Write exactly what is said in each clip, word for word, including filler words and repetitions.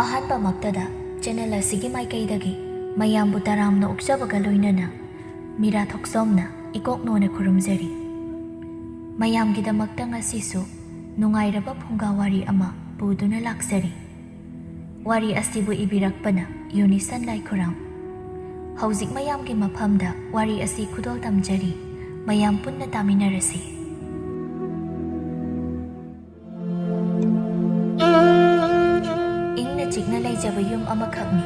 ꯑꯍꯥꯟꯕꯃꯛꯇꯗ channel ꯑꯁꯤꯒꯤ ꯃꯥꯏꯀꯩꯗꯒꯤ ꯃꯌꯥꯝꯕꯨ ꯇꯔꯥꯝꯅ ꯑꯣꯛꯆꯕꯒ ꯂꯣꯏꯅꯅ ꯃꯤꯔꯥ ꯊꯣꯛꯆꯣꯝꯅ ꯏꯀꯣꯛ ꯅꯣꯟꯅ ꯈꯨꯔꯨꯝꯖꯔꯤ꯫ ꯃꯌꯥꯝꯒꯤꯗꯃꯛꯇ ꯉꯁꯤꯁꯨ ꯅꯨꯡꯉꯥꯏꯔꯕ ꯐꯨꯡꯒꯥ ꯋꯥꯔꯤ ꯑꯃ ꯄꯨꯗꯨꯅ ꯂꯥꯛꯆꯔꯤ꯫ ꯋꯥꯔꯤ ꯑꯁꯤꯕꯨ ꯏꯕꯤꯔꯛꯄꯅ ꯌꯨꯅꯤꯁꯟ ꯂꯥꯏꯈꯨꯔꯥꯝ꯫ ꯍꯧꯖꯤꯛ ꯃꯌꯥꯝꯒꯤ ꯃꯐꯝꯗ ꯋꯥꯔꯤ ꯑꯁꯤ ꯈꯨꯗꯣꯜ ꯇꯝꯖꯔꯤ꯫ ꯃꯌꯥꯝ ꯄꯨꯟꯅ ꯇꯥꯃꯤꯟꯅꯔꯁꯤ꯫ ꯏꯪꯅ ꯆꯤꯛꯅ ꯂꯩꯖꯕ ꯌꯨꯝ ꯑꯃꯈꯛꯅꯤ꯫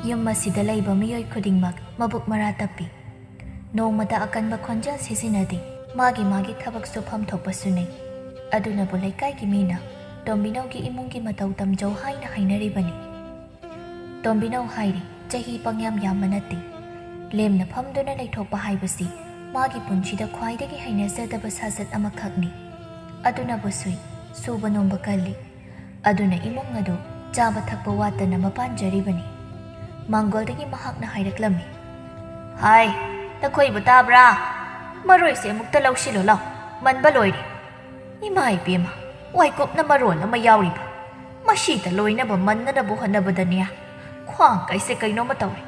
ꯌꯨꯝ ꯑꯁꯤꯗ ꯂꯩꯕ ꯃꯤꯑꯣꯏ ꯈꯨꯗꯤꯡꯃꯛ ꯃꯕꯨꯛ ꯃꯔꯥ ꯇꯞꯄꯤ꯫ ꯅꯣꯡꯃꯇ ꯑꯀꯟꯕ ꯈꯣꯟꯖꯦꯜ ꯁꯤꯖꯤꯟꯅꯗꯦ꯫ ꯃꯥꯒꯤ ꯃꯥꯒꯤ ꯊꯕꯛ ꯁꯨꯐꯝ ꯊꯣꯛꯄ ꯁꯨꯅꯩ꯫ ꯑꯗꯨꯅꯕꯨ ꯂꯩꯀꯥꯏꯒꯤ ꯃꯤꯅ ꯇꯣꯝꯕꯤꯅꯧꯒꯤ ꯏꯃꯨꯡꯒꯤ ꯃꯇꯧ ꯇꯝꯖꯧ ꯍꯥꯏꯅ ꯍꯥꯏꯅꯔꯤꯕꯅꯤ꯫ ꯇꯣꯝꯕꯤꯅꯧ ꯍꯥꯏꯔꯤ, ꯆꯍꯤ ꯄꯪꯌꯥꯝ ꯌꯥꯝꯕ ꯅꯠꯇꯦ꯫ ꯂꯦꯝꯅ ꯐꯝꯗꯨꯅ ꯂꯩꯊꯣꯛꯄ ꯍꯥꯏꯕꯁꯤ ꯃꯥꯒꯤ ꯄꯨꯟꯁꯤꯗ ꯈ꯭ꯋꯥꯏꯗꯒꯤ ꯍꯩꯅꯖꯗꯕ ꯁꯥꯖꯠ ꯑꯃꯈꯛꯅꯤ꯫ ꯑꯗꯨꯅꯕꯨ ꯁꯨꯏ, ꯁꯨꯕ ꯅꯣꯝꯕ ꯀꯜꯂꯤ꯫ ꯑꯗꯨꯅ ꯏꯃꯨꯡ ꯑꯗꯨ ꯆꯥꯕ ꯊꯛꯄ ꯋꯥꯠꯇꯅ ꯃꯄꯥꯟꯖꯔꯤꯕꯅꯤ꯫ ꯃꯥꯡꯒꯣꯜꯗꯒꯤ ꯃꯍꯥꯛꯅ ꯍꯥꯏꯔꯛꯂꯝꯃꯤ, "ꯍꯥꯏ, ꯅꯈꯣꯏꯕꯨ ꯇꯥꯕ꯭ꯔꯥ? ꯃꯔꯣꯏꯁꯦ ꯑꯃꯨꯛꯇ ꯂꯧꯁꯤꯜꯂꯨ ꯂꯥꯎ, ꯃꯟꯕ ꯂꯣꯏꯔꯦ꯫ ꯏꯃꯥ ꯏꯕꯦꯝꯃ, ꯋꯥꯏꯀꯨꯞꯅ ꯃꯔꯣꯜ ꯑꯃ ꯌꯥꯎꯔꯤꯕ꯫ ꯃꯁꯤꯗ ꯂꯣꯏꯅꯕ ꯃꯟꯅꯅꯕ ꯍꯣꯠꯅꯕꯗꯅꯦ ꯈ꯭ꯋꯥꯡ ꯀꯩꯁꯦ ꯀꯩꯅꯣꯝꯃ ꯇꯧꯔꯦ꯫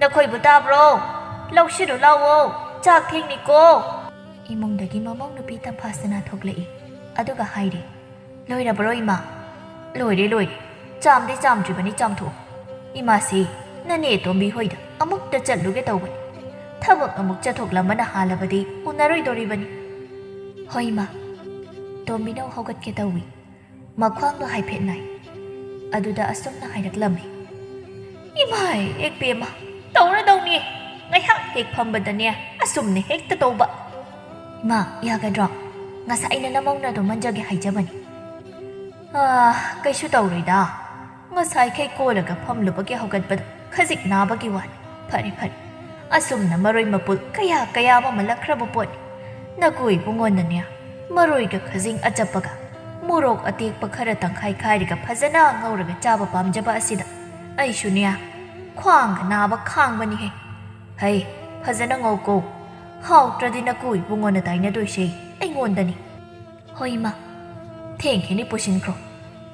ꯅꯈꯣꯏꯕꯨ ꯇꯥꯕ꯭ꯔꯣ? ꯂꯧꯁꯤꯜꯂꯨ ꯂꯥꯎꯋꯣ, ꯆꯥꯛ ꯊꯦꯡꯅꯤꯀꯣ꯫" ꯏꯃꯨꯡꯗꯒꯤ ꯃꯃꯧ ꯅꯨꯄꯤ ꯇꯝꯐꯥꯁꯅꯥ ꯊꯣꯛꯂꯛꯏ꯫ ꯑꯗꯨꯒ ꯍꯥꯏꯔꯤ, "ꯂꯣꯏꯔꯕ꯭ꯔꯣ ꯏꯃꯥ?" "ꯂꯣꯏꯔꯦ, ꯂꯣꯏꯔꯦ꯫ ꯆꯥꯝꯗꯤ ꯆꯥꯝꯗ꯭ꯔꯤꯕꯅꯤ, ꯆꯥꯝꯊꯣꯛꯎ꯫ ꯏꯃꯥꯁꯤ ꯅꯅꯦ ꯇꯣꯝꯕꯤ ꯍꯣꯏꯗ ꯑꯃꯨꯛꯇ ꯆꯠꯂꯨꯒꯦ ꯇꯧꯕꯅꯤ꯫ ꯊꯕꯛ ꯑꯃꯨꯛ ꯆꯠꯊꯣꯛꯂꯝꯕꯅ ꯍꯥꯜꯂꯕꯗꯤ ꯎꯅꯔꯣꯏꯗꯣꯔꯤꯕꯅꯤ꯫" "ꯍꯣꯏ ꯏꯃꯥ꯫" ꯇꯣꯝꯕꯤꯅꯧ ꯍꯧꯒꯠꯀꯦ ꯇꯧꯏ꯫ ꯃꯈ꯭ꯋꯥꯡꯗꯣ ꯍꯥꯏꯐꯦꯠ ꯅꯥꯏ꯫ ꯑꯗꯨꯗ ꯑꯁꯨꯝꯅ ꯍꯥꯏꯔꯛꯂꯝꯃꯤ, "ꯏꯃꯥꯏ, ꯑꯦꯛꯄꯦꯝꯃ, ꯇꯧꯔꯗꯧꯅꯤ꯫ ꯉꯥꯏꯍꯥꯛ ꯍꯦꯛ ꯐꯝꯕꯗꯅꯦ ꯑꯁꯨꯝꯅ ꯍꯦꯛꯇ ꯇꯧꯕ꯫" "ꯏꯃꯥ, ꯌꯥꯒꯗ꯭ꯔꯣ? ꯉꯁꯥꯏꯅ ꯅꯃꯧꯅ ꯑꯗꯨꯝ ꯃꯟꯖꯒꯦ ꯍꯥꯏꯖꯕꯅꯤ꯫" "ꯑꯥ, ꯀꯩꯁꯨ ꯇꯧꯔꯣꯏꯗ꯫ ꯉꯁꯥꯏꯈꯩ ꯀꯣꯜꯂꯒ ꯐꯝꯂꯨꯕꯒꯤ ꯍꯧꯒꯠꯄꯗꯣ ꯈꯖꯤꯛ ꯅꯥꯕꯒꯤ ꯋꯥꯅꯤ꯫ ꯐꯔꯦ, ꯐꯔꯦ꯫ ꯑꯁꯨꯝꯅ ꯃꯔꯣꯏ ꯃꯄꯨꯜ ꯀꯌꯥ ꯀꯌꯥ ꯑꯃ ꯃꯜꯂꯛꯈ꯭ꯔꯕ ꯄꯣꯠꯅꯤ꯫ ꯅꯀꯨꯏ ꯏꯕꯨꯡꯉꯣꯅꯅꯦ ꯃꯔꯣꯏꯒ ꯈꯖꯤꯡ ꯑꯆꯞꯄꯒ ꯃꯣꯔꯣꯛ ꯑꯇꯦꯛꯄ ꯈꯔ ꯇꯪꯈꯥꯏ ꯈꯥꯏꯔꯒ ꯐꯖꯅ ꯉꯧꯔꯒ ꯆꯥꯕ ꯄꯥꯝꯖꯕ ꯑꯁꯤꯗ ꯑꯩꯁꯨꯅꯦ ꯈ꯭ꯋꯥꯡꯒ ꯅꯥꯕ ꯈꯥꯡꯕꯅꯤꯍꯦ꯫ ꯍꯩ, ꯐꯖꯅ ꯉꯧꯀꯣ꯫ ꯍꯥꯎꯇ꯭ꯔꯗꯤ ꯅꯀꯨ ꯏꯕꯨꯡꯉꯣꯅ ꯇꯥꯏꯅꯗꯣꯏꯁꯦ ꯑꯩꯉꯣꯟꯗꯅꯤ꯫" "ꯍꯣꯏ ꯏꯃꯥ, ꯊꯦꯡꯈꯤꯅꯤ, ꯄꯨꯁꯤꯟꯈ꯭ꯔꯣ꯫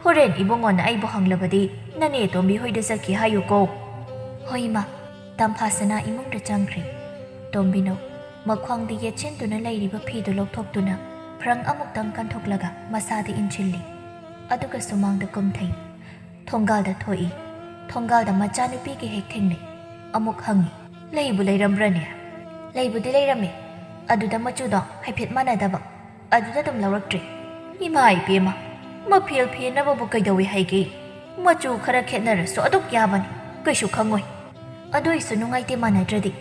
"ꯍꯣꯔꯦꯟ ꯏꯕꯨꯡꯉꯣꯅ ꯑꯩꯕꯨ ꯍꯪꯂꯕꯗꯤ ꯅꯅꯦ ꯇꯣꯝꯕꯤ ꯍꯣꯏꯗ ꯆꯠꯈꯤ ꯍꯥꯏꯌꯨꯀꯣ꯫" "ꯍꯣꯏ ꯏꯃꯥ꯫" ꯇꯝꯐꯥꯁꯅꯥ ꯏꯃꯨꯡꯗ ꯆꯪꯈ꯭ꯔꯦ꯫ ꯇꯣꯝꯕꯤꯅꯧ ꯃꯈ꯭ꯋꯥꯡꯗ ꯌꯦꯠꯁꯤꯟꯗꯨꯅ ꯂꯩꯔꯤꯕ ꯐꯤꯗꯨ ꯂꯧꯊꯣꯛꯇꯨꯅ ꯐ꯭ꯔꯪ ꯑꯃꯨꯛꯇꯪ ꯀꯟꯊꯣꯛꯂꯒ ꯃꯁꯥꯗ ꯏꯟꯁꯤꯜꯂꯤ꯫ ꯑꯗꯨꯒ ꯁꯨꯃꯥꯡꯗ ꯀꯨꯝꯊꯩ꯫ ꯊꯣꯡꯒꯥꯜꯗ ꯊꯣꯛꯏ꯫ ꯊꯣꯡꯒꯥꯜꯗ ꯃꯆꯥꯅꯨꯄꯤꯒ ꯍꯦꯛ ꯊꯦꯡꯅꯩ꯫ ꯑꯃꯨꯛ ꯍꯪꯉꯤ, "ꯂꯩꯕꯨ ꯂꯩꯔꯝꯕ꯭ꯔꯅꯦ?" "ꯂꯩꯕꯨꯗꯤ ꯂꯩꯔꯝꯃꯤ꯫ ꯑꯗꯨꯗ ꯃꯆꯨꯗꯣ ꯍꯥꯏꯐꯦꯠ ꯃꯥꯟꯅꯗꯕ꯫ ꯑꯗꯨꯗ ꯑꯗꯨꯝ ꯂꯧꯔꯛꯇ꯭ꯔꯦ꯫" "ꯏꯃꯥ ꯏꯕꯦꯝꯃ, ꯃꯐꯦꯜ ꯐꯦꯟꯅꯕꯕꯨ ꯀꯩꯗꯧꯏ ꯍꯥꯏꯒꯦ? ꯃꯆꯨ ꯈꯔ ꯈꯦꯠꯅꯔꯁꯨ ꯑꯗꯨꯛ ꯌꯥꯕꯅꯤ, ꯀꯩꯁꯨ ꯈꯪꯉꯣꯏ꯫ ꯑꯗꯨꯏꯁꯨ ꯅꯨꯡꯉꯥꯏꯇꯦ ꯃꯥꯟꯅꯗ꯭ꯔꯗꯤ꯫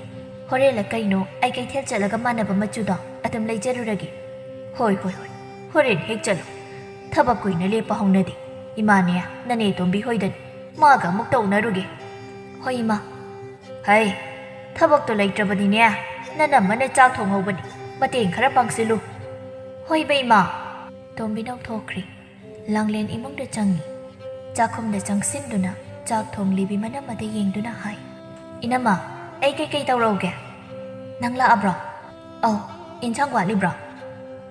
ꯍꯣꯔꯦꯟꯂ ꯀꯩꯅꯣ ꯑꯩ ꯀꯩꯊꯦꯜ ꯆꯠꯂꯒ ꯃꯥꯟꯅꯕ ꯃꯆꯨꯗꯣ ꯑꯗꯨꯝ ꯂꯩꯖꯔꯨꯔꯒꯦ꯫" "ꯍꯣꯏ, ꯍꯣꯏ, ꯍꯣꯏ, ꯍꯣꯔꯦꯟ ꯍꯦꯛ ꯆꯠꯂꯣ꯫ ꯊꯕꯛ ꯀꯨꯏꯅ ꯂꯦꯞꯄ ꯍꯧꯅꯗꯦ꯫ ꯏꯃꯥꯅꯦ, ꯅꯅꯦ ꯇꯣꯝꯕꯤ ꯍꯣꯏꯗꯅꯤ꯫ ꯃꯥꯒ ꯑꯃꯨꯛ ꯇꯧꯅꯔꯨꯒꯦ꯫" "ꯍꯣꯏ ꯏꯃꯥ꯫" "ꯍꯩ, ꯊꯕꯛꯇꯣ ꯂꯩꯇ꯭ꯔꯕꯅꯤꯅꯦ, ꯅꯅꯝꯃꯅ ꯆꯥꯛ ꯊꯣꯡꯍꯧꯕꯅꯤ, ꯃꯇꯦꯡ ꯈꯔ ꯄꯥꯡꯁꯤꯜꯂꯨ꯫" "ꯍꯣꯏꯕ ꯏꯃꯥ꯫" ꯇꯣꯝꯕꯤꯅꯧ ꯊꯣꯛꯈ꯭ꯔꯦ꯫ ꯂꯥꯡꯂꯦꯟ ꯏꯃꯨꯡꯗ ꯆꯪꯉꯤ꯫ ꯆꯥꯛꯈꯨꯝꯗ ꯆꯪꯁꯤꯟꯗꯨꯅ ꯆꯥꯛ ꯊꯣꯡꯂꯤꯕꯤ ꯃꯅꯝꯃꯗ ꯌꯦꯡꯗꯨꯅ ꯍꯥꯏ, "ꯏꯅꯝꯃ, ꯑꯩ ꯀꯩꯀꯩ ꯇꯧꯔꯛꯎꯒꯦ?" "ꯅꯪ ꯂꯥꯛꯑꯕ꯭ꯔꯣ?" "ꯑꯧ, ꯏꯟꯁꯥꯡ ꯋꯥꯠꯂꯤꯕ꯭ꯔꯣ?"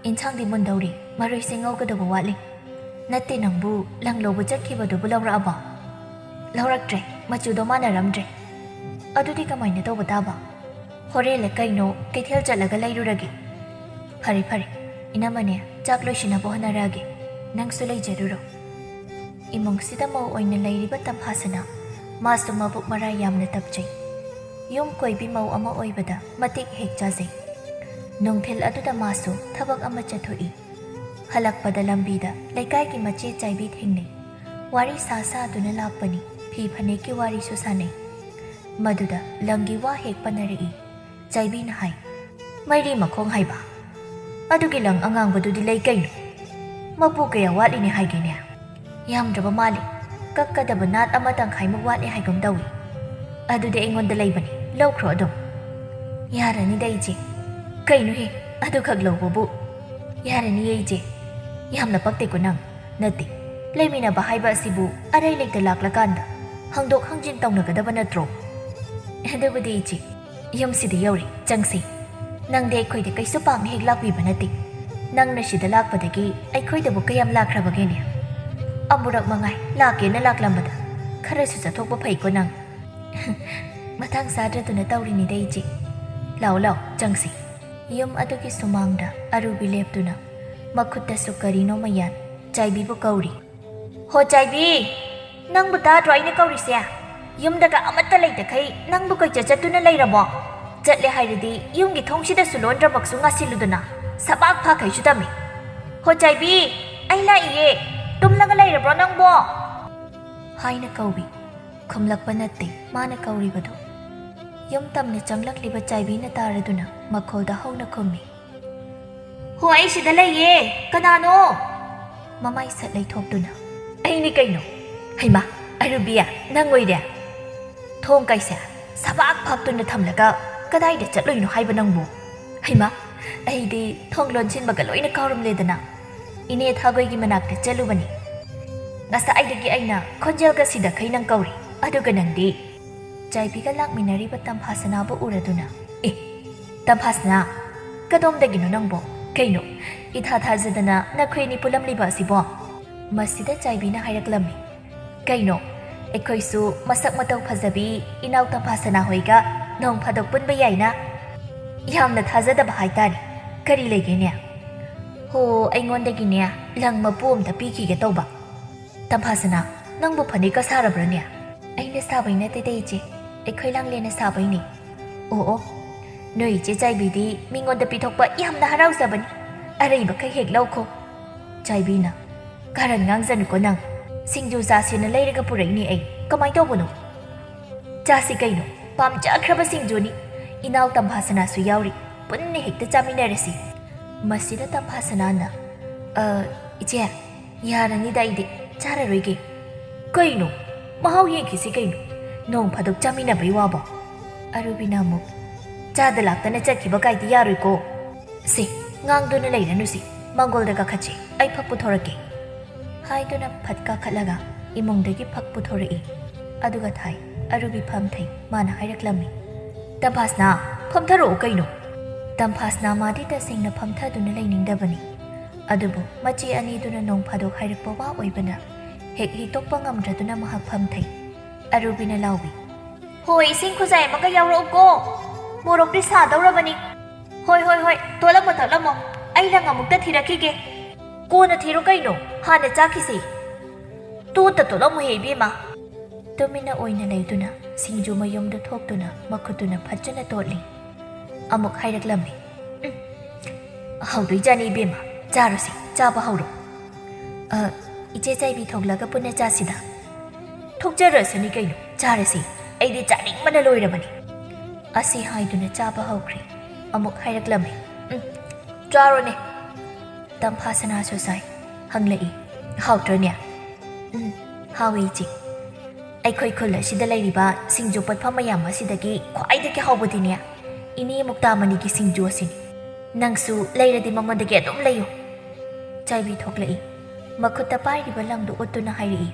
"ꯏꯟꯁꯥꯡꯗꯤ ꯃꯨꯟꯗꯧꯔꯤ, ꯃꯔꯣꯏꯁꯦ ꯉꯧꯒꯗꯧꯕ ꯋꯥꯠꯂꯤ꯫" "ꯅꯠꯇꯦ, ꯅꯪꯕꯨ ꯂꯪ ꯂꯧꯕ ꯆꯠꯈꯤꯕꯗꯨꯕꯨ ꯂꯧꯔꯛꯑꯕꯣ?" "ꯂꯧꯔꯛꯇ꯭ꯔꯦ, ꯃꯆꯨꯗꯣ ꯃꯥꯟꯅꯔꯝꯗ꯭ꯔꯦ꯫" "ꯑꯗꯨꯗꯤ ꯀꯃꯥꯏꯅ ꯇꯧꯕ ꯇꯥꯕ?" "ꯍꯣꯔꯦꯟꯂ ꯀꯩꯅꯣ ꯀꯩꯊꯦꯜ ꯆꯠꯂꯒ ꯂꯩꯔꯨꯔꯒꯦ꯫" "ꯐꯔꯦ, ꯐꯔꯦ, ꯏꯅꯝꯃꯅꯦ, ꯆꯥꯛ ꯂꯣꯏꯁꯤꯟꯅꯕ ꯍꯣꯠꯅꯔꯛꯑꯒꯦ, ꯅꯪꯁꯨ ꯂꯩꯖꯔꯨꯔꯣ꯫" ꯏꯃꯨꯡꯁꯤꯗ ꯃꯧ ꯑꯣꯏꯅ ꯂꯩꯔꯤꯕ ꯇꯝꯐꯥꯁꯅꯥ, ꯃꯥꯁꯨ ꯃꯕꯨꯛ ꯃꯔꯥ ꯌꯥꯝꯅ ꯇꯞꯆꯩ꯫ ꯌꯨꯝ ꯀꯣꯏꯕꯤ ꯃꯧ ꯑꯃ ꯑꯣꯏꯕꯗ ꯃꯇꯤꯛ ꯍꯦꯛ ꯆꯥꯖꯩ꯫ ꯅꯨꯡꯊꯤꯜ ꯑꯗꯨꯗ ꯃꯥꯁꯨ ꯊꯕꯛ ꯑꯃ ꯆꯠꯊꯣꯛꯏ꯫ ꯍꯜꯂꯛꯄꯗ ꯂꯝꯕꯤꯗ ꯂꯩꯀꯥꯏꯒꯤ ꯃꯆꯦ ꯆꯥꯏꯕꯤ ꯊꯦꯡꯅꯩ꯫ ꯋꯥꯔꯤ ꯁꯥ ꯁꯥꯗꯨꯅ ꯂꯥꯛꯄꯅꯤ, ꯐꯤ ꯐꯅꯦꯛꯀꯤ ꯋꯥꯔꯤꯁꯨ ꯁꯥꯟꯅꯩ꯫ ꯃꯗꯨꯗ ꯂꯪꯒꯤ ꯋꯥ ꯍꯦꯛ ꯄꯟꯅꯔꯛꯏ꯫ ꯆꯥꯏꯕꯤꯅ ꯍꯥꯏ, "ꯃꯩꯔꯤ ꯃꯈꯣꯡ ꯍꯥꯏꯕ? ꯑꯗꯨꯒꯤ ꯂꯪ ꯑꯉꯥꯡꯕꯗꯨꯗꯤ ꯂꯩ ꯀꯩꯅꯣ? ꯃꯄꯨ ꯀꯌꯥ ꯋꯥꯠꯂꯤꯅꯦ ꯍꯥꯏꯒꯦꯅꯦ?" "ꯌꯥꯝꯗ꯭ꯔꯕ ꯃꯥꯜꯂꯤ꯫ ꯀꯛꯀꯗꯕ ꯅꯥꯠ ꯑꯃ ꯇꯪꯈꯥꯏꯃꯨꯛ ꯋꯥꯠꯂꯤ ꯍꯥꯏꯒꯨꯝ ꯇꯧꯏ꯫" "ꯑꯗꯨꯗꯤ ꯑꯩꯉꯣꯟꯗ ꯂꯩꯕꯅꯤ, ꯂꯧꯈ꯭ꯔꯣ ꯑꯗꯨꯝ꯫" "ꯌꯥꯔꯅꯤꯗ ꯏꯆꯦ꯫" "ꯀꯩꯅꯣꯍꯦ, ꯑꯗꯨꯈꯛ ꯂꯧꯕꯕꯨ?" "ꯌꯥꯔꯅꯤꯌꯦ ꯏꯆꯦ꯫" "ꯌꯥꯝꯅ ꯄꯛꯇꯦꯀꯣ ꯅꯪ꯫" "ꯅꯠꯇꯦ, ꯂꯩꯃꯤꯟꯅꯕ ꯍꯥꯏꯕ ꯑꯁꯤꯕꯨ ꯑꯔꯩ ꯂꯩꯇ ꯂꯥꯛꯂꯀꯥꯟꯗ ꯍꯪꯗꯣꯛ ꯍꯪꯖꯤꯟ ꯇꯧꯅꯒꯗꯕ ꯅꯠꯇ꯭ꯔꯣ?" "ꯑꯗꯨꯕꯨꯗꯤ ꯏꯆꯦ, ꯌꯨꯝꯁꯤꯗ ꯌꯧꯔꯦ, ꯆꯪꯁꯤ꯫ ꯅꯪꯗꯤ ꯑꯩꯈꯣꯏꯗ ꯀꯩꯁꯨ ꯄꯥꯛꯅ ꯍꯦꯛ ꯂꯥꯛꯄꯤꯕ ꯅꯠꯇꯦ꯫ ꯅꯪꯅ ꯁꯤꯗ ꯂꯥꯛꯄꯗꯒꯤ ꯑꯩꯈꯣꯏꯗꯕꯨ ꯀꯌꯥꯝ ꯂꯥꯛꯈ꯭ꯔꯕꯒꯦꯅꯦ?" ꯑꯃꯨꯔꯛ ꯃꯉꯥꯏ ꯂꯥꯛꯀꯦꯅ ꯂꯥꯛꯂꯝꯕꯗ ꯈꯔꯁꯨ ꯆꯠꯊꯣꯛꯄ ꯐꯩꯀꯣ ꯅꯪ꯫ ꯃꯇꯥꯡ ꯆꯥꯗ꯭ꯔꯗꯨꯅ ꯇꯧꯔꯤꯅꯤꯗ ꯏꯆꯦ꯫ ꯂꯥꯛꯑꯣ ꯂꯥꯛꯑꯣ, ꯆꯪꯁꯤ꯫ ꯌꯨꯝ ꯑꯗꯨꯒꯤ ꯁꯨꯃꯥꯡꯗ ꯑꯔꯨꯕꯤ ꯂꯦꯞꯇꯨꯅ ꯃꯈꯨꯠꯇꯁꯨ ꯀꯔꯤꯅꯣ ꯃꯌꯥꯟ ꯆꯥꯏꯕꯤꯕꯨ ꯀꯧꯔꯤ꯫ "ꯍꯣ ꯆꯥꯏꯕꯤ, ꯅꯪꯕꯨ ꯇꯥꯗ꯭ꯔꯣ ꯑꯩꯅ ꯀꯧꯔꯤꯁꯦ? ꯌꯨꯝꯗꯒ ꯑꯃꯠꯇ ꯂꯩꯇꯈꯩ ꯅꯪꯕꯨ ꯀꯩꯆꯠ ꯆꯠꯇꯨꯅ ꯂꯩꯔꯕꯣ? ꯆꯠꯂꯦ ꯍꯥꯏꯔꯗꯤ ꯌꯨꯝꯒꯤ ꯊꯣꯡꯁꯤꯗꯁꯨ ꯂꯣꯟꯗ꯭ꯔꯃꯛꯁꯨ ꯉꯥꯁꯤꯜꯂꯨꯗꯅ ꯁꯕꯥꯛ ꯐꯥꯈꯩꯁꯨ ꯇꯝꯃꯤ꯫ ꯍꯣ ꯆꯥꯏꯕꯤ, ꯑꯩ ꯂꯥꯛꯏꯌꯦ꯫ ꯇꯨꯝꯂꯒ ꯂꯩꯔꯕ꯭ꯔꯣ ꯅꯪꯕꯣ?" ꯍꯥꯏꯅ ꯀꯧꯏ꯫ ꯈꯨꯝꯂꯛꯄ ꯅꯠꯇꯦ ꯃꯥꯅ ꯀꯧꯔꯤꯕꯗꯨ꯫ ꯌꯨꯝ ꯇꯝꯅ ꯆꯪꯂꯛꯂꯤꯕ ꯆꯥꯏꯕꯤꯅ ꯇꯥꯔꯗꯨꯅ ꯃꯈꯣꯜꯗ ꯍꯧꯅ ꯈꯨꯝꯃꯤ꯫ "ꯍꯣ, ꯑꯩ ꯁꯤꯗ ꯂꯩꯌꯦ꯫ ꯀꯅꯥꯅꯣ?" ꯃꯃꯥꯏ ꯁꯠ ꯂꯩꯊꯣꯛꯇꯨꯅ꯫ "ꯑꯩꯅꯤ ꯀꯩꯅꯣ꯫ ꯍꯩꯃꯥ, ꯑꯔꯨꯕꯤꯌꯥ, ꯅꯪ ꯑꯣꯏꯔꯦ? ꯊꯣꯡ ꯀꯩꯁꯦ ꯁꯕꯥꯛ ꯐꯥꯛꯇꯨꯅ ꯊꯝꯂꯒ ꯀꯗꯥꯏꯗ ꯆꯠꯂꯨꯏꯅꯣ ꯍꯥꯏꯕ ꯅꯪꯕꯨ? ꯍꯩꯃꯥ, ꯑꯩꯗꯤ ꯊꯣꯡ ꯂꯣꯟꯁꯤꯟꯕꯒ ꯂꯣꯏꯅ ꯀꯥꯎꯔꯝꯂꯦꯗꯅ꯫ ꯏꯅꯦ ꯊꯥꯒꯣꯏꯒꯤ ꯃꯅꯥꯛꯇ ꯆꯠꯂꯨꯕꯅꯤ꯫ ꯉꯁꯥꯏꯗꯒꯤ ꯑꯩꯅ ꯈꯣꯟꯖꯦꯜꯒ ꯁꯤꯗꯈꯩ ꯅꯪ ꯀꯧꯔꯤ, ꯑꯗꯨꯒ ꯅꯪꯗꯤ?" ꯆꯥꯏꯕꯤꯒ ꯂꯥꯛꯃꯤꯟꯅꯔꯤꯕ ꯇꯝꯐꯥꯁꯅꯥꯕꯨ ꯎꯔꯗꯨꯅ, "ꯑꯦ, ꯇꯝꯐꯥꯁꯅꯥ, ꯀꯗꯣꯝꯗꯒꯤꯅꯣ ꯅꯪꯕꯣ? ꯀꯩꯅꯣ, ꯏꯊꯥ ꯊꯥꯖꯗꯅ ꯅꯈꯣꯏ ꯑꯅꯤ ꯄꯨꯜꯂꯝꯂꯤꯕ ꯑꯁꯤꯕꯣ?" ꯃꯁꯤꯗ ꯆꯥꯏꯕꯤꯅ ꯍꯥꯏꯔꯛꯂꯝꯃꯤ, "ꯀꯩꯅꯣ, ꯑꯩꯈꯣꯏꯁꯨ ꯃꯁꯛ ꯃꯇꯧ ꯐꯖꯕꯤ ꯏꯅꯥꯎ ꯇꯝꯐꯥꯁꯅꯥ ꯍꯣꯏꯒ ꯅꯣꯡ ꯐꯥꯗꯣꯛ ꯄꯨꯟꯕ ꯌꯥꯏꯅ?" "ꯌꯥꯝꯅ ꯊꯥꯖꯗꯕ ꯍꯥꯏꯇꯥꯔꯦ꯫ ꯀꯔꯤ ꯂꯩꯒꯦꯅꯦ?" "ꯍꯣ, ꯑꯩꯉꯣꯟꯗꯒꯤꯅꯦ ꯂꯪ ꯃꯄꯨ ꯑꯝꯇ ꯄꯤꯈꯤꯒꯦ ꯇꯧꯕ꯫" "ꯇꯝꯐꯥꯁꯅꯥ, ꯅꯪꯕꯨ ꯐꯅꯦꯛꯀ ꯁꯥꯔꯕ꯭ꯔꯅꯦ?" "ꯑꯩꯅ ꯁꯥꯕꯩ ꯅꯠꯇꯦꯗ ꯏꯆꯦ, ꯑꯩꯈꯣꯏ ꯂꯥꯡꯂꯦꯟꯅ ꯁꯥꯕꯩꯅꯦ꯫" "ꯑꯣ ꯑꯣ, ꯅꯣꯏ ꯏꯆꯦ ꯆꯥꯏꯕꯤꯗꯤ ꯃꯤꯉꯣꯟꯗ ꯄꯤꯊꯣꯛꯄ ꯌꯥꯝꯅ ꯍꯔꯥꯎꯖꯕꯅꯤ꯫ ꯑꯔꯩꯕꯈꯩ ꯍꯦꯛ ꯂꯧꯈꯣ꯫" ꯆꯥꯏꯕꯤꯅ, "ꯀꯥꯔꯟ ꯉꯥꯡꯖꯅꯨꯀꯣ ꯅꯪ꯫ ꯁꯤꯡꯖꯨ ꯆꯥꯁꯦꯅ ꯂꯩꯔꯒ ꯄꯨꯔꯛꯏꯅꯦ ꯑꯩ꯫ ꯀꯃꯥꯏ ꯇꯧꯕꯅꯣ?" "ꯆꯥꯁꯤ ꯀꯩꯅꯣ, ꯄꯥꯝꯖꯈ꯭ꯔꯕ ꯁꯤꯡꯖꯨꯅꯤ꯫ ꯏꯅꯥꯎ ꯇꯝꯐꯥꯁꯅꯥꯁꯨ ꯌꯥꯎꯔꯤ꯫ ꯄꯨꯟꯅ ꯍꯦꯛꯇ ꯆꯥꯃꯤꯟꯅꯔꯁꯤ꯫" ꯃꯁꯤꯗ ꯇꯝꯐꯥꯁꯅꯥꯅ, "ꯑ, ꯏꯆꯦ, ꯌꯥꯔꯅꯤꯗ ꯑꯩꯗꯤ꯫ ꯆꯥꯔꯔꯣꯏꯒꯦ꯫" "ꯀꯩꯅꯣ? ꯃꯍꯥꯎ ꯌꯦꯡꯈꯤꯁꯤ ꯀꯩꯅꯣ꯫ ꯅꯣꯡ ꯐꯥꯗꯣꯛ ꯆꯥꯃꯤꯟꯅꯕꯩ ꯋꯥꯕꯣ꯫" ꯑꯔꯨꯕꯤꯅ ꯑꯃꯨꯛ, "ꯆꯥꯗ ꯂꯥꯛꯇꯅ ꯆꯠꯈꯤꯕ ꯀꯥꯏꯗꯤ ꯌꯥꯔꯣꯏꯀꯣ꯫ ꯁꯦ, ꯉꯥꯡꯗꯨꯅ ꯂꯩꯔꯅꯨꯁꯤ, ꯃꯥꯡꯒꯣꯜꯗ ꯀꯥꯈꯠꯁꯤ, ꯑꯩ ꯐꯛ ꯄꯨꯊꯣꯔꯛꯀꯦ꯫" ꯍꯥꯏꯗꯨꯅ ꯐꯠ ꯀꯥꯈꯠꯂꯒ ꯏꯃꯨꯡꯗꯒꯤ ꯐꯛ ꯄꯨꯊꯣꯔꯛꯏ꯫ ꯑꯗꯨꯒ ꯊꯥꯏ꯫ ꯑꯔꯨꯕꯤ ꯐꯝꯊꯩ꯫ ꯃꯥꯅ ꯍꯥꯏꯔꯛꯂꯝꯃꯤ, "ꯇꯝꯐꯥꯁꯅꯥ, ꯐꯝꯊꯔꯛꯑꯣ ꯀꯩꯅꯣ꯫" ꯇꯝꯐꯥꯁꯅꯥ ꯃꯥꯗꯤ ꯇꯁꯦꯡꯅ ꯐꯝꯊꯗꯨꯅ ꯂꯩꯅꯤꯡꯗꯕꯅꯤ꯫ ꯑꯗꯨꯕꯨ ꯃꯆꯦ ꯑꯅꯤꯗꯨꯅ ꯅꯣꯡ ꯐꯥꯗꯣꯛ ꯍꯥꯏꯔꯛꯄ ꯋꯥ ꯑꯣꯏꯕꯅ ꯍꯦꯛ ꯍꯤꯛꯇꯣꯛꯄ ꯉꯝꯗ꯭ꯔꯗꯨꯅ ꯃꯍꯥꯛ ꯐꯝꯊꯩ꯫ ꯑꯔꯨꯕꯤꯅ ꯂꯥꯎꯏ, "ꯍꯣꯏ, ꯏꯁꯤꯡ ꯈꯨꯖꯥꯏ ꯑꯃꯒ ꯌꯥꯎꯔꯛꯎꯀꯣ꯫ ꯃꯣꯔꯣꯛꯇꯤ ꯁꯥꯗꯧꯔꯕꯅꯤ꯫ ꯍꯣꯏ, ꯍꯣꯏ, ꯍꯣꯏ, ꯇꯣꯠꯂꯝꯃꯣ, ꯇꯣꯠꯂꯝꯃꯣ꯫ ꯑꯩ ꯂꯪ ꯑꯃꯨꯛꯇ ꯊꯤꯔꯛꯈꯤꯒꯦ꯫" "ꯀꯣꯟꯅ ꯊꯤꯔꯣ ꯀꯩꯅꯣ, ꯍꯥꯟꯅ ꯆꯥꯈꯤꯁꯤ꯫ ꯇꯣꯠꯇ ꯇꯣꯠꯂꯝꯃꯨꯍꯦ, ꯏꯕꯦꯝꯃ꯫" ꯇꯨꯃꯤꯟꯅ ꯑꯣꯏꯅ ꯂꯩꯗꯨꯅ ꯁꯤꯡꯖꯨ ꯃꯌꯨꯝꯗ ꯊꯣꯛꯇꯨꯅ ꯃꯈꯨꯠꯇꯨꯅ ꯐꯖꯅ ꯇꯣꯠꯂꯤ꯫ ꯑꯃꯨꯛ ꯍꯥꯏꯔꯛꯂꯝꯃꯤ, "ꯎꯝ, ꯍꯥꯎꯗꯣꯏꯖꯥꯠꯅꯤ ꯏꯕꯦꯝꯃ, ꯆꯥꯔꯣꯁꯤ, ꯆꯥꯕ ꯍꯧꯔꯣ꯫" "ꯑ, ꯏꯆꯦ ꯆꯥꯏꯕꯤ ꯊꯣꯛꯂꯒ ꯄꯨꯟꯅ ꯆꯥꯁꯤꯗ꯫" "ꯊꯣꯛꯆꯔꯁꯅꯤ ꯀꯩꯅꯣ, ꯆꯥꯔꯁꯤ, ꯑꯩꯗꯤ ꯆꯥꯅꯤꯡꯕꯅ ꯂꯣꯏꯔꯕꯅꯤ꯫" ꯑꯁꯤ ꯍꯥꯏꯗꯨꯅ ꯆꯥꯕ ꯍꯧꯈ꯭ꯔꯦ꯫ ꯑꯃꯨꯛ ꯍꯥꯏꯔꯛꯂꯝꯃꯤ, "ꯎꯝ, ꯆꯥꯔꯣꯅꯦ꯫" ꯇꯝꯐꯥ ꯁꯅꯥꯁꯨ ꯆꯥꯏ꯫ ꯍꯪꯂꯛꯏ, "ꯍꯥꯎꯇ꯭ꯔꯅꯦ?" "ꯎꯝ, ꯍꯥꯎꯋꯦ ꯏꯆꯦ꯫ ꯑꯩꯈꯣꯏ ꯈꯨꯜ ꯑꯁꯤꯗ ꯂꯩꯔꯤꯕ ꯁꯤꯡꯖꯨ ꯄꯣꯠꯐꯝ ꯃꯌꯥꯝ ꯑꯁꯤꯗꯒꯤ ꯈ꯭ꯋꯥꯏꯗꯒꯤ ꯍꯥꯎꯕꯗꯤꯅꯦ ꯏꯅꯦ ꯃꯨꯛꯇꯥꯃꯅꯤꯒꯤ ꯁꯤꯡꯖꯨ ꯑꯁꯤꯅꯤ꯫ ꯅꯪꯁꯨ ꯂꯩꯔꯗꯤ ꯃꯉꯣꯟꯗꯒꯤ ꯑꯗꯨꯝ ꯂꯩꯌꯨ꯫" ꯆꯥꯏꯕꯤ ꯊꯣꯛꯂꯛꯏ꯫ ꯃꯈꯨꯠꯇ ꯄꯥꯏꯔꯤꯕ ꯂꯪꯗꯨ ꯎꯠꯇꯨꯅ ꯍꯥꯏꯔꯛꯏ,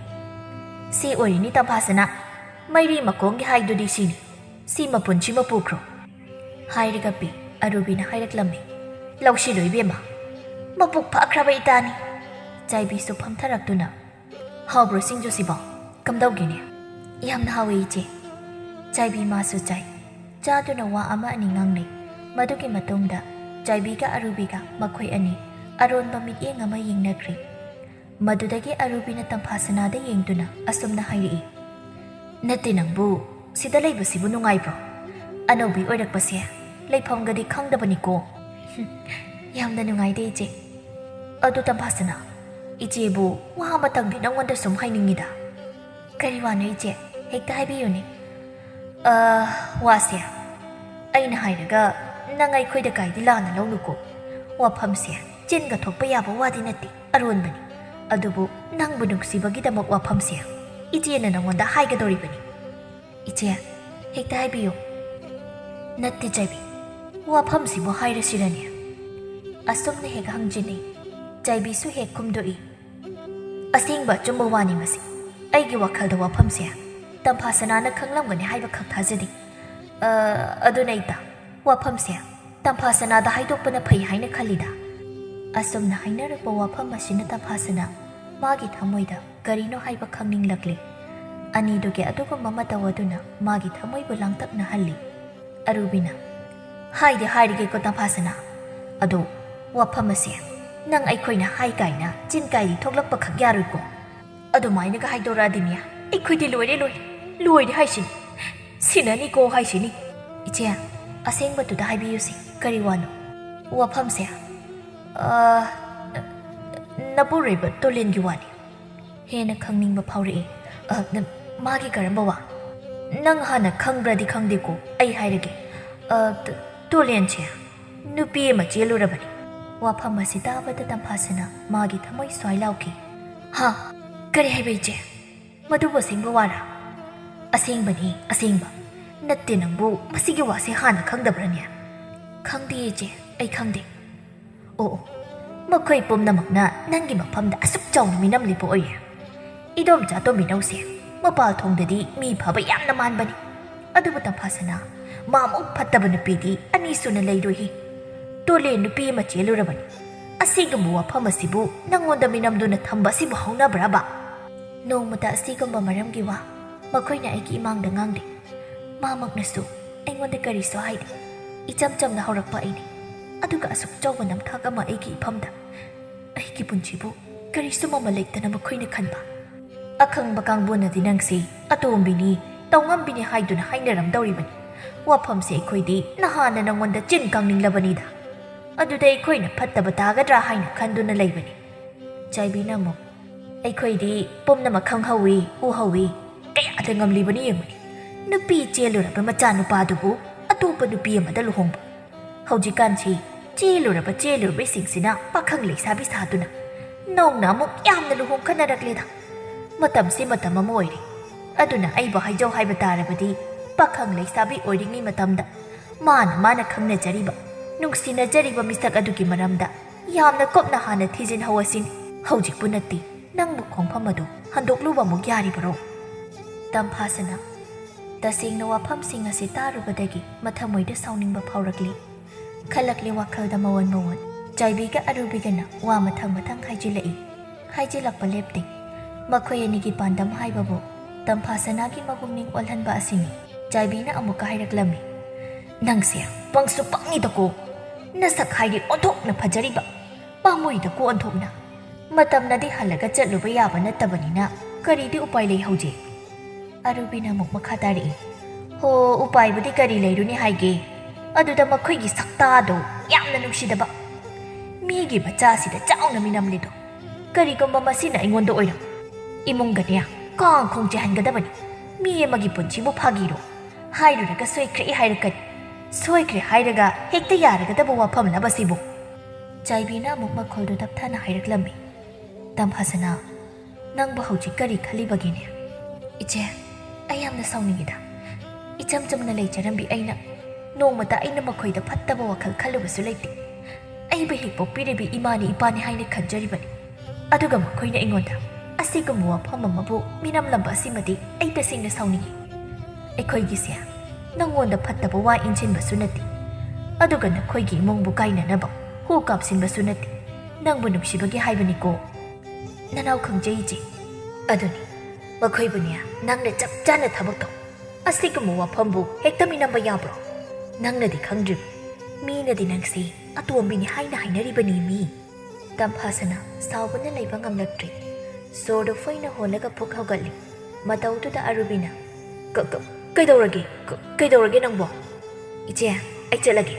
"ꯁꯤ ꯑꯣꯏꯔꯤꯅꯤ ꯇꯝꯐꯥꯁꯅꯥ, ꯃꯩꯔꯤ ꯃꯈꯣꯡꯒꯤ ꯍꯥꯏꯗꯨꯗꯤ ꯁꯤꯅꯤ꯫ ꯁꯤ ꯃꯄꯨꯟꯁꯤꯃ ꯄꯨꯈ꯭ꯔꯣ꯫" ꯍꯥꯏꯔꯒ ꯄꯤ꯫ ꯑꯔꯨꯕꯤꯅ ꯍꯥꯏꯔꯛꯂꯝꯃꯤ, "ꯂꯧꯁꯤꯜꯂꯨ ꯏꯕꯦꯝꯃ, ꯃꯄꯨꯛ ꯐꯈ꯭ꯔꯕ ꯏꯇꯥꯅꯤ꯫" ꯆꯥꯏꯕꯤꯁꯨ ꯐꯝꯊꯔꯛꯇꯨꯅ, "ꯍꯥꯎꯕ꯭ꯔꯣ ꯁꯤꯡꯖꯨꯁꯤꯕꯣ? ꯀꯝꯗꯧꯒꯦꯅꯦ?" "ꯌꯥꯝꯅ ꯍꯥꯎꯋꯦ ꯏꯆꯦ꯫" ꯆꯥꯏꯕꯤ ꯃꯥꯁꯨ ꯆꯥꯏ꯫ ꯆꯥꯗꯨꯅ ꯋꯥ ꯑꯃ ꯑꯅꯤ ꯉꯥꯡꯅꯩ꯫ ꯃꯗꯨꯒꯤ ꯃꯇꯨꯡꯗ ꯆꯥꯏꯕꯤꯒ ꯑꯔꯨꯕꯤꯒ ꯃꯈꯣꯏ ꯑꯅꯤ ꯑꯔꯣꯟꯕ ꯃꯤꯠꯌꯦꯡ ꯑꯃ ꯌꯦꯡꯅꯈ꯭ꯔꯦ꯫ ꯃꯗꯨꯗꯒꯤ ꯑꯔꯨꯕꯤꯅ ꯇꯝꯐꯥꯁꯅꯥꯗ ꯌꯦꯡꯗꯨꯅ ꯑꯁꯨꯝꯅ ꯍꯥꯏꯔꯛꯏ, "ꯅꯠꯇꯦ, ꯅꯪꯕꯨ ꯁꯤꯗ ꯂꯩꯕꯁꯤꯕꯨ ꯅꯨꯡꯉꯥꯏꯕ꯭ꯔꯣ? ꯑꯅꯧꯕꯤ ꯑꯣꯏꯔꯛꯄꯁꯦ ꯂꯩꯐꯝꯒꯗꯤ ꯈꯪꯗꯕꯅꯤꯀꯣ꯫" "ꯌꯥꯝꯅ ꯅꯨꯡꯉꯥꯏꯗꯦ ꯏꯆꯦ꯫ ꯑꯗꯨ ꯇꯝꯐꯥꯁꯅꯥ, ꯏꯆꯦꯕꯨ ꯋꯥ ꯑꯃꯇꯪꯗꯤ ꯅꯪꯉꯣꯟꯗ ꯁꯨꯝ ꯍꯥꯏꯅꯤꯡꯉꯤꯗ꯫" "ꯀꯔꯤ ꯋꯥꯅꯣ ꯏꯆꯦ? ꯍꯦꯛꯇ ꯍꯥꯏꯕꯤꯌꯨꯅꯦ꯫" "ꯑ, ꯋꯥꯁꯦ ꯑꯩꯅ ꯍꯥꯏꯔꯒ ꯅꯪ ꯑꯩꯈꯣꯏꯗ ꯀꯥꯏꯗꯤ ꯂꯥꯟꯅ ꯂꯧꯅꯨꯀꯣ꯫ ꯋꯥꯐꯝꯁꯦ ꯆꯤꯟꯒ ꯊꯣꯛꯄ ꯌꯥꯕ ꯋꯥꯗꯤ ꯅꯠꯇꯦ, ꯑꯔꯣꯟꯕꯅꯤ꯫ ꯑꯗꯨꯕꯨ ꯅꯪꯕꯨ ꯅꯨꯡꯁꯤꯕꯒꯤꯗꯃꯛ ꯋꯥꯐꯝꯁꯦ ꯏꯆꯦꯅ ꯅꯪꯉꯣꯟꯗ ꯍꯥꯏꯒꯗꯧꯔꯤꯕꯅꯤ꯫" "ꯏꯆꯦ, ꯍꯦꯛꯇ ꯍꯥꯏꯕꯤꯌꯨ꯫" "ꯅꯠꯇꯦ ꯆꯥꯏꯕꯤ, ꯋꯥꯐꯝꯁꯤꯕꯨ ꯍꯥꯏꯔꯁꯤꯔꯅꯦ?" ꯑꯁꯨꯝꯅ ꯍꯦꯛ ꯍꯪꯖꯤꯜꯂꯤ꯫ ꯆꯥꯏꯕꯤꯁꯨ ꯍꯦꯛ ꯈꯨꯝꯗꯣꯛꯏ, "ꯑꯁꯦꯡꯕ ꯑꯆꯨꯝꯕ ꯋꯥꯅꯤ ꯃꯁꯤ꯫ ꯑꯩꯒꯤ ꯋꯥꯈꯜꯗ ꯋꯥꯐꯝꯁꯦ ꯇꯝꯐꯥꯁꯅꯥꯅ ꯈꯪꯂꯝꯒꯅꯤ ꯍꯥꯏꯕ ꯈꯛ ꯊꯥꯖꯗꯦ꯫ ꯑ, ꯑꯗꯨꯅ ꯏꯇꯥ, ꯋꯥꯐꯝꯁꯦ ꯇꯝꯐꯥꯁꯅꯥꯗ ꯍꯥꯏꯗꯣꯛꯄꯅ ꯐꯩ ꯍꯥꯏꯅ ꯈꯜꯂꯤꯗ꯫" ꯑꯁꯨꯝꯅ ꯍꯥꯏꯅꯔꯛꯄ ꯋꯥꯐꯝ ꯑꯁꯤꯅ ꯇꯝꯐꯥꯁꯅꯥ ꯃꯥꯒꯤ ꯊꯃꯣꯏꯗ ꯀꯔꯤꯅꯣ ꯍꯥꯏꯕ ꯈꯪꯅꯤꯡꯂꯛꯂꯤ꯫ ꯑꯅꯤꯗꯨꯒꯤ ꯑꯗꯨꯒꯨꯝꯕ ꯃꯇꯧ ꯑꯗꯨꯅ ꯃꯥꯒꯤ ꯊꯃꯣꯏꯕꯨ ꯂꯥꯡꯇꯛꯅꯍꯜꯂꯤ꯫ ꯑꯔꯨꯕꯤꯅ, "ꯍꯥꯏꯗꯤ ꯍꯥꯏꯔꯒꯦꯀꯣ ꯇꯝꯐꯥꯁꯅꯥ, ꯑꯗꯣ ꯋꯥꯐꯝ ꯑꯁꯦ ꯅꯪ ꯑꯩꯈꯣꯏꯅ ꯍꯥꯏ ꯀꯥꯏꯅ ꯆꯤꯟ ꯀꯥꯏꯔꯤ ꯊꯣꯛꯂꯛꯄ ꯈꯛ ꯌꯥꯔꯣꯏꯀꯣ꯫ ꯑꯗꯨꯃꯥꯏꯅꯒ ꯍꯥꯏꯗꯣꯔꯛꯑꯗꯤꯅꯦ, ꯑꯩꯈꯣꯏꯗꯤ ꯂꯣꯏꯔꯦ, ꯂꯣꯏꯔꯦ, ꯂꯣꯏꯔꯦ ꯍꯥꯏꯁꯤꯅꯤ꯫ ꯁꯤꯅꯅꯤꯀꯣ ꯍꯥꯏꯁꯤꯅꯤ꯫" "ꯏꯆꯦ, ꯑꯁꯦꯡꯕꯗꯨꯗ ꯍꯥꯏꯕꯤꯌꯨꯁꯦ, ꯀꯔꯤ ꯋꯥꯅꯣ?" "ꯋꯥꯐꯝꯁꯦ, ꯑ, ꯅꯄꯨꯔꯣꯏꯕ ꯇꯣꯂꯦꯟꯒꯤ ꯋꯥꯅꯤ꯫" ꯍꯦꯟꯅ ꯈꯪꯅꯤꯡꯕ ꯐꯥꯎꯔꯛꯏ꯫ "ꯑ, ꯅ-, ꯃꯥꯒꯤ ꯀꯔꯝꯕ ꯋꯥ? ꯅꯪ ꯍꯥꯟꯅ ꯈꯪꯕ꯭ꯔꯗꯤ ꯈꯪꯗꯦꯀꯣ, ꯑꯩ ꯍꯥꯏꯔꯒꯦ꯫ ꯑ, ꯇ-, ꯇꯣꯂꯦꯟꯁꯦ ꯅꯨꯄꯤ ꯑꯃ ꯆꯦꯜꯂꯨꯔꯕꯅꯤ꯫" ꯋꯥꯐꯝ ꯑꯁꯤ ꯇꯥꯕꯗ ꯇꯝꯐꯥꯁꯅꯥ ꯃꯥꯒꯤ ꯊꯃꯣꯏ ꯁ꯭ꯋꯥꯏ ꯂꯥꯎꯈꯤ꯫ "ꯍꯥ? ꯀꯔꯤ ꯍꯥꯏꯕ ꯏꯆꯦ? ꯃꯗꯨꯕꯨ ꯑꯁꯦꯡꯕ ꯋꯥꯔꯥ?" "ꯑꯁꯦꯡꯕꯅꯤ, ꯑꯁꯦꯡꯕ꯫ ꯅꯠꯇꯦ, ꯅꯪꯕꯨ ꯃꯁꯤꯒꯤ ꯋꯥꯁꯦ ꯍꯥꯟꯅ ꯈꯪꯗꯕ꯭ꯔꯅꯦ?" "ꯈꯪꯗꯦ ꯏꯆꯦ, ꯑꯩ ꯈꯪꯗꯦ꯫" "ꯑꯣ, ꯑꯣ, ꯃꯈꯣꯏ ꯄꯨꯝꯅꯃꯛꯅ ꯅꯪꯒꯤ ꯃꯐꯝꯗ ꯑꯁꯨꯛ ꯆꯥꯎꯅ ꯃꯤꯅꯝꯂꯤꯕ ꯑꯣꯏꯔꯦ꯫ ꯏꯗꯣꯝꯆꯥ ꯇꯣꯝꯕꯤꯅꯧꯁꯦ ꯃꯄꯥꯜ ꯊꯣꯡꯗꯗꯤ ꯃꯤ ꯐꯕ ꯌꯥꯝꯅ ꯃꯥꯟꯕꯅꯤ꯫ ꯑꯗꯨꯕꯨ ꯇꯝꯐꯥꯁꯅꯥ, ꯃꯥꯃꯨꯛ ꯐꯠꯇꯕ ꯅꯨꯄꯤꯗꯤ ꯑꯅꯤ ꯁꯨꯅ ꯂꯩꯔꯣꯏꯍꯦ꯫ ꯇꯣꯂꯦ ꯅꯨꯄꯤ ꯑꯃ ꯆꯦꯜꯂꯨꯔꯕꯅꯤ꯫ ꯑꯁꯤꯒꯨꯝꯕ ꯋꯥꯐꯝ ꯑꯁꯤꯕꯨ ꯅꯪꯉꯣꯟꯗ ꯃꯤꯅꯝꯗꯨꯅ ꯊꯝꯕ ꯑꯁꯤꯕꯨ ꯍꯧꯅꯕ꯭ꯔꯕ?" "ꯅꯣꯡꯃꯇ ꯑꯁꯤꯒꯨꯝꯕ ꯃꯔꯝꯒꯤ ꯋꯥ ꯃꯈꯣꯏꯅ ꯑꯩꯒꯤ ꯏꯃꯥꯡꯗ ꯉꯥꯡꯗꯦ꯫ ꯃꯥꯃꯛꯅꯁꯨ ꯑꯩꯉꯣꯟꯗ ꯀꯔꯤꯁꯨ ꯍꯥꯏꯗꯦ꯫ ꯏꯆꯝ ꯆꯝꯅ ꯍꯧꯔꯛꯄ ꯑꯩꯅꯤ꯫ ꯑꯗꯨꯒ ꯑꯁꯨꯛ ꯆꯥꯎꯕ ꯅꯝꯊꯥꯛ ꯑꯃ ꯑꯩꯒꯤ ꯏꯐꯝꯗ꯫ ꯑꯩꯒꯤ ꯄꯨꯟꯁꯤꯕꯨ ꯀꯔꯤꯁꯨ ꯃꯃꯜ ꯂꯩꯇꯅ ꯃꯈꯣꯏꯅ ꯈꯟꯕ꯫ ꯑꯈꯪꯕ ꯀꯥꯡꯕꯨꯅꯗꯤ ꯅꯪꯁꯤ ꯑꯇꯣꯝꯕꯤꯅꯤ, ꯇꯧꯉꯝꯕꯤꯅꯤ ꯍꯥꯏꯗꯨꯅ ꯍꯥꯏꯅꯔꯝꯗꯧꯔꯤꯕꯅꯤ꯫ ꯋꯥꯐꯝꯁꯦ ꯑꯩꯈꯣꯏꯗꯤ ꯅꯍꯥꯟꯅ ꯅꯪꯉꯣꯟꯗ ꯆꯤꯟ ꯀꯥꯡꯅꯤꯡꯂꯕꯅꯤꯗ꯫ ꯑꯗꯨꯗ ꯑꯩꯈꯣꯏꯅ ꯐꯠꯇꯕ ꯇꯥꯒꯗ꯭ꯔꯥ ꯍꯥꯏꯅ ꯈꯟꯗꯨꯅ ꯂꯩꯕꯅꯤ꯫" ꯆꯥꯏꯕꯤꯅ ꯑꯃꯨꯛ, "ꯑꯩꯈꯣꯏꯗꯤ ꯄꯨꯝꯅꯃꯛ ꯈꯪꯍꯧꯏ, ꯎꯍꯧꯏ꯫ ꯀꯌꯥꯗ ꯉꯝꯂꯤꯕꯅꯤ ꯌꯦꯡꯕꯅꯤ꯫ ꯅꯨꯄꯤ ꯆꯦꯜꯂꯨꯔꯕ ꯃꯆꯥꯅꯨꯄꯥꯗꯨꯕꯨ ꯑꯇꯣꯞꯄ ꯅꯨꯄꯤ ꯑꯃꯗ ꯂꯨꯍꯣꯡꯕ꯫ ꯍꯧꯖꯤꯛꯀꯥꯟꯁꯤ ꯆꯦꯜꯂꯨꯔꯕ ꯆꯦꯜꯂꯨꯔꯕꯁꯤꯡꯁꯤꯅ ꯄꯥꯈꯪ ꯂꯩꯁꯥꯕꯤ ꯁꯥꯗꯨꯅ ꯅꯧꯅ ꯑꯃꯨꯛ ꯌꯥꯝꯅ ꯂꯨꯍꯣꯡꯈꯠꯅꯔꯛꯂꯦꯗ꯫ ꯃꯇꯝꯁꯤ ꯃꯇꯝ ꯑꯃ ꯑꯣꯏꯔꯦ꯫ ꯑꯗꯨꯅ ꯑꯩꯕꯨ ꯍꯥꯏꯖꯧ ꯍꯥꯏꯕ ꯇꯥꯔꯕꯗꯤ, ꯄꯥꯈꯪ ꯂꯩꯁꯥꯕꯤ ꯑꯣꯏꯔꯤꯉꯩ ꯃꯇꯝꯗ ꯃꯥꯅ ꯃꯥꯅ ꯈꯪꯅꯖꯔꯤꯕ, ꯅꯨꯡꯁꯤꯅꯖꯔꯤꯕ ꯃꯤꯁꯛ ꯑꯗꯨꯒꯤ ꯃꯔꯝꯗ ꯌꯥꯝꯅ ꯀꯨꯞꯅ ꯍꯥꯟꯅ ꯊꯤꯖꯤꯟꯍꯧ ꯑꯁꯤꯅꯤ꯫ ꯍꯧꯖꯤꯛꯄꯨ ꯅꯠꯇꯦ, ꯅꯪꯕꯨ ꯈꯣꯡꯐꯝ ꯑꯗꯨ ꯍꯟꯗꯣꯛꯂꯨꯕ ꯑꯃꯨꯛ ꯌꯥꯔꯤꯕꯔꯣ?" ꯇꯝꯐꯥꯁꯅ, ꯇꯁꯦꯡꯅ ꯋꯥꯐꯝꯁꯤꯡ ꯑꯁꯤ ꯇꯥꯔꯨꯕꯗꯒꯤ ꯃꯊꯃꯣꯏꯗ ꯁꯥꯎꯅꯤꯡꯕ ꯐꯥꯎꯔꯛꯂꯤ꯫ ꯈꯜꯂꯛꯂꯤ ꯋꯥꯈꯜꯗ ꯃꯋꯣꯟ ꯃꯋꯣꯟ꯫ ꯆꯥꯏꯕꯤꯒ ꯑꯔꯨꯕꯤꯒꯅ ꯋꯥ ꯃꯊꯪ ꯃꯊꯪ ꯍꯥꯏꯖꯤꯜꯂꯛꯏ꯫ ꯍꯥꯏꯖꯤꯜꯂꯛꯄ ꯂꯦꯞꯇꯦ꯫ ꯃꯈꯣꯏ ꯑꯅꯤꯒꯤ ꯄꯥꯟꯗꯝ ꯍꯥꯏꯕꯕꯨ ꯇꯝꯐꯥꯁꯅꯥꯒꯤ ꯃꯄꯨꯛꯅꯤꯡ ꯑꯣꯜꯍꯟꯕ ꯑꯁꯤꯅꯤ꯫ ꯆꯥꯏꯕꯤꯅ ꯑꯃꯨꯛꯀ ꯍꯥꯏꯔꯛꯂꯝꯃꯤ, "ꯅꯪꯁꯦ ꯄꯪꯁꯨ ꯄꯪꯉꯤꯗꯀꯣ꯫ ꯅꯁꯛ ꯍꯥꯏꯗꯤ ꯑꯣꯟꯊꯣꯛꯅ ꯐꯖꯔꯤꯕ, ꯄꯥꯝꯃꯨꯏꯗꯀꯣ ꯑꯣꯟꯊꯣꯛꯅ꯫ ꯃꯇꯝꯅꯗꯤ ꯍꯜꯂꯒ ꯆꯠꯂꯨꯕ ꯌꯥꯕ ꯅꯠꯇꯕꯅꯤꯅ ꯀꯔꯤꯗꯤ ꯎꯄꯥꯏ ꯂꯩ ꯍꯧꯖꯤꯛ?" ꯑꯔꯨꯕꯤꯅ ꯑꯃꯨꯛ ꯃꯈꯥ ꯇꯥꯔꯛꯏ, "ꯍꯣ, ꯎꯄꯥꯏꯕꯨꯗꯤ ꯀꯔꯤ ꯂꯩꯔꯨꯅꯤ ꯍꯥꯏꯒꯦ? ꯑꯗꯨꯗ ꯃꯈꯣꯏꯒꯤ ꯁꯛꯇꯥꯗꯣ ꯌꯥꯝꯅ ꯅꯨꯡꯁꯤꯗꯕ꯫ ꯃꯤꯒꯤ ꯃꯆꯥꯁꯤꯗ ꯆꯥꯎꯅ ꯃꯤꯅꯝꯂꯤꯗꯣ꯫ ꯀꯔꯤꯒꯨꯝꯕ ꯃꯁꯤꯅ ꯑꯩꯉꯣꯟꯗ ꯑꯣꯏꯔꯝ, ꯏꯃꯨꯡꯒꯅꯦ ꯀꯥꯡ ꯈꯣꯡ ꯆꯦꯍꯟꯒꯗꯕꯅꯤ꯫ ꯃꯤ ꯑꯃꯒꯤ ꯄꯨꯟꯁꯤꯕꯨ ꯐꯥꯒꯤꯔꯣ? ꯍꯥꯏꯔꯨꯔꯒ ꯁꯣꯏꯈ꯭ꯔꯦ ꯍꯥꯏꯔꯛꯀꯅꯤ꯫ ꯁꯣꯏꯈ꯭ꯔꯦ ꯍꯥꯏꯔꯒ ꯍꯦꯛꯇ ꯌꯥꯔꯒꯗꯕ ꯋꯥꯐꯝꯂꯕ ꯁꯤꯕꯨ?" ꯆꯥꯏꯕꯤꯅ ꯑꯃꯨꯛ ꯃꯈꯣꯜꯗꯨ ꯇꯞꯊꯅ ꯍꯥꯏꯔꯛꯂꯝꯃꯤ, "ꯇꯝꯐꯥꯁꯅꯥ, ꯅꯪꯕꯨ ꯍꯧꯖꯤꯛ ꯀꯔꯤ ꯈꯜꯂꯤꯕꯒꯦꯅꯦ?" "ꯏꯆꯦ, ꯑꯩ ꯌꯥꯝꯅ ꯁꯥꯎꯅꯤꯡꯉꯤꯗ꯫ ꯏꯆꯝ ꯆꯝꯅ ꯂꯩꯖꯔꯝꯕꯤ ꯑꯩꯅ ꯅꯣꯡꯃꯇ ꯑꯩꯅ ꯃꯈꯣꯏꯗ ꯐꯠꯇꯕ ꯋꯥꯈꯜ ꯈꯜꯂꯨꯕꯁꯨ ꯂꯩꯇꯦ꯫ ꯑꯩꯕꯨ ꯍꯦꯛ ꯄꯣꯛꯄꯤꯔꯤꯕꯤ ꯏꯃꯥꯅꯤ ꯏꯄꯥꯅꯤ ꯍꯥꯏꯅ ꯈꯟꯖꯔꯤꯕꯅꯤ꯫ ꯑꯗꯨꯒ ꯃꯈꯣꯏꯅ ꯑꯩꯉꯣꯟꯗ ꯑꯁꯤꯒꯨꯝꯕ ꯋꯥꯐꯝ ꯑꯃꯕꯨ ꯃꯤꯅꯝꯂꯝꯕ ꯑꯁꯤꯃꯗꯤ ꯑꯩ ꯇꯁꯦꯡꯅ ꯁꯥꯎꯅꯤꯡꯉꯤ꯫ ꯑꯩꯈꯣꯏꯒꯤꯁꯦ ꯅꯪꯉꯣꯟꯗ ꯐꯠꯇꯕ ꯋꯥ ꯏꯟꯁꯤꯟꯕꯁꯨ ꯅꯠꯇꯦ, ꯑꯗꯨꯒ ꯅꯈꯣꯏꯒꯤ ꯏꯃꯨꯡꯕꯨ ꯀꯥꯏꯅꯅꯕ ꯍꯨ ꯀꯥꯞꯁꯤꯟꯕꯁꯨ ꯅꯠꯇꯦ꯫ ꯅꯪꯕꯨ ꯅꯨꯡꯁꯤꯕꯒꯤ ꯍꯥꯏꯕꯅꯤꯀꯣ꯫ ꯅꯅꯥꯎ ꯈꯪꯖꯩ ꯏꯆꯦ꯫ ꯑꯗꯨꯅꯤ, ꯃꯈꯣꯏꯕꯨꯅꯦ ꯅꯪꯅ ꯆꯞ ꯆꯥꯅ ꯊꯕꯛ ꯇꯧ꯫ ꯑꯁꯤꯒꯨꯝꯕ ꯋꯥꯐꯝꯕꯨ ꯍꯦꯛꯇ ꯃꯤꯅꯝꯕ ꯌꯥꯕ꯭ꯔꯣ? ꯅꯪꯅꯗꯤ ꯈꯪꯗ꯭ꯔꯤꯕ, ꯃꯤꯅꯗꯤ ꯅꯪꯁꯤ ꯑꯇꯣꯝꯕꯤꯅꯤ ꯍꯥꯏꯅ ꯍꯥꯏꯅꯔꯤꯕꯅꯤ ꯃꯤ꯫" ꯇꯝꯐꯥꯁꯅ ꯁꯥꯎꯕꯅ ꯂꯩꯕ ꯉꯝꯂꯛꯇ꯭ꯔꯦ꯫ ꯁꯣꯔꯗꯨ ꯐꯣꯏꯅ ꯍꯣꯜꯂꯒ ꯐꯨꯛ ꯍꯧꯒꯠꯂꯤ꯫ ꯃꯇꯧꯗꯨꯗ ꯑꯔꯨꯕꯤꯅ, "ꯀ-, ꯀ-, ꯀꯩꯗꯧꯔꯒꯦ? ꯀ-, ꯀꯩꯗꯧꯔꯒꯦ ꯅꯪꯕꯣ?" "ꯏꯆꯦ, ꯑꯩ ꯆꯠꯂꯒꯦ꯫"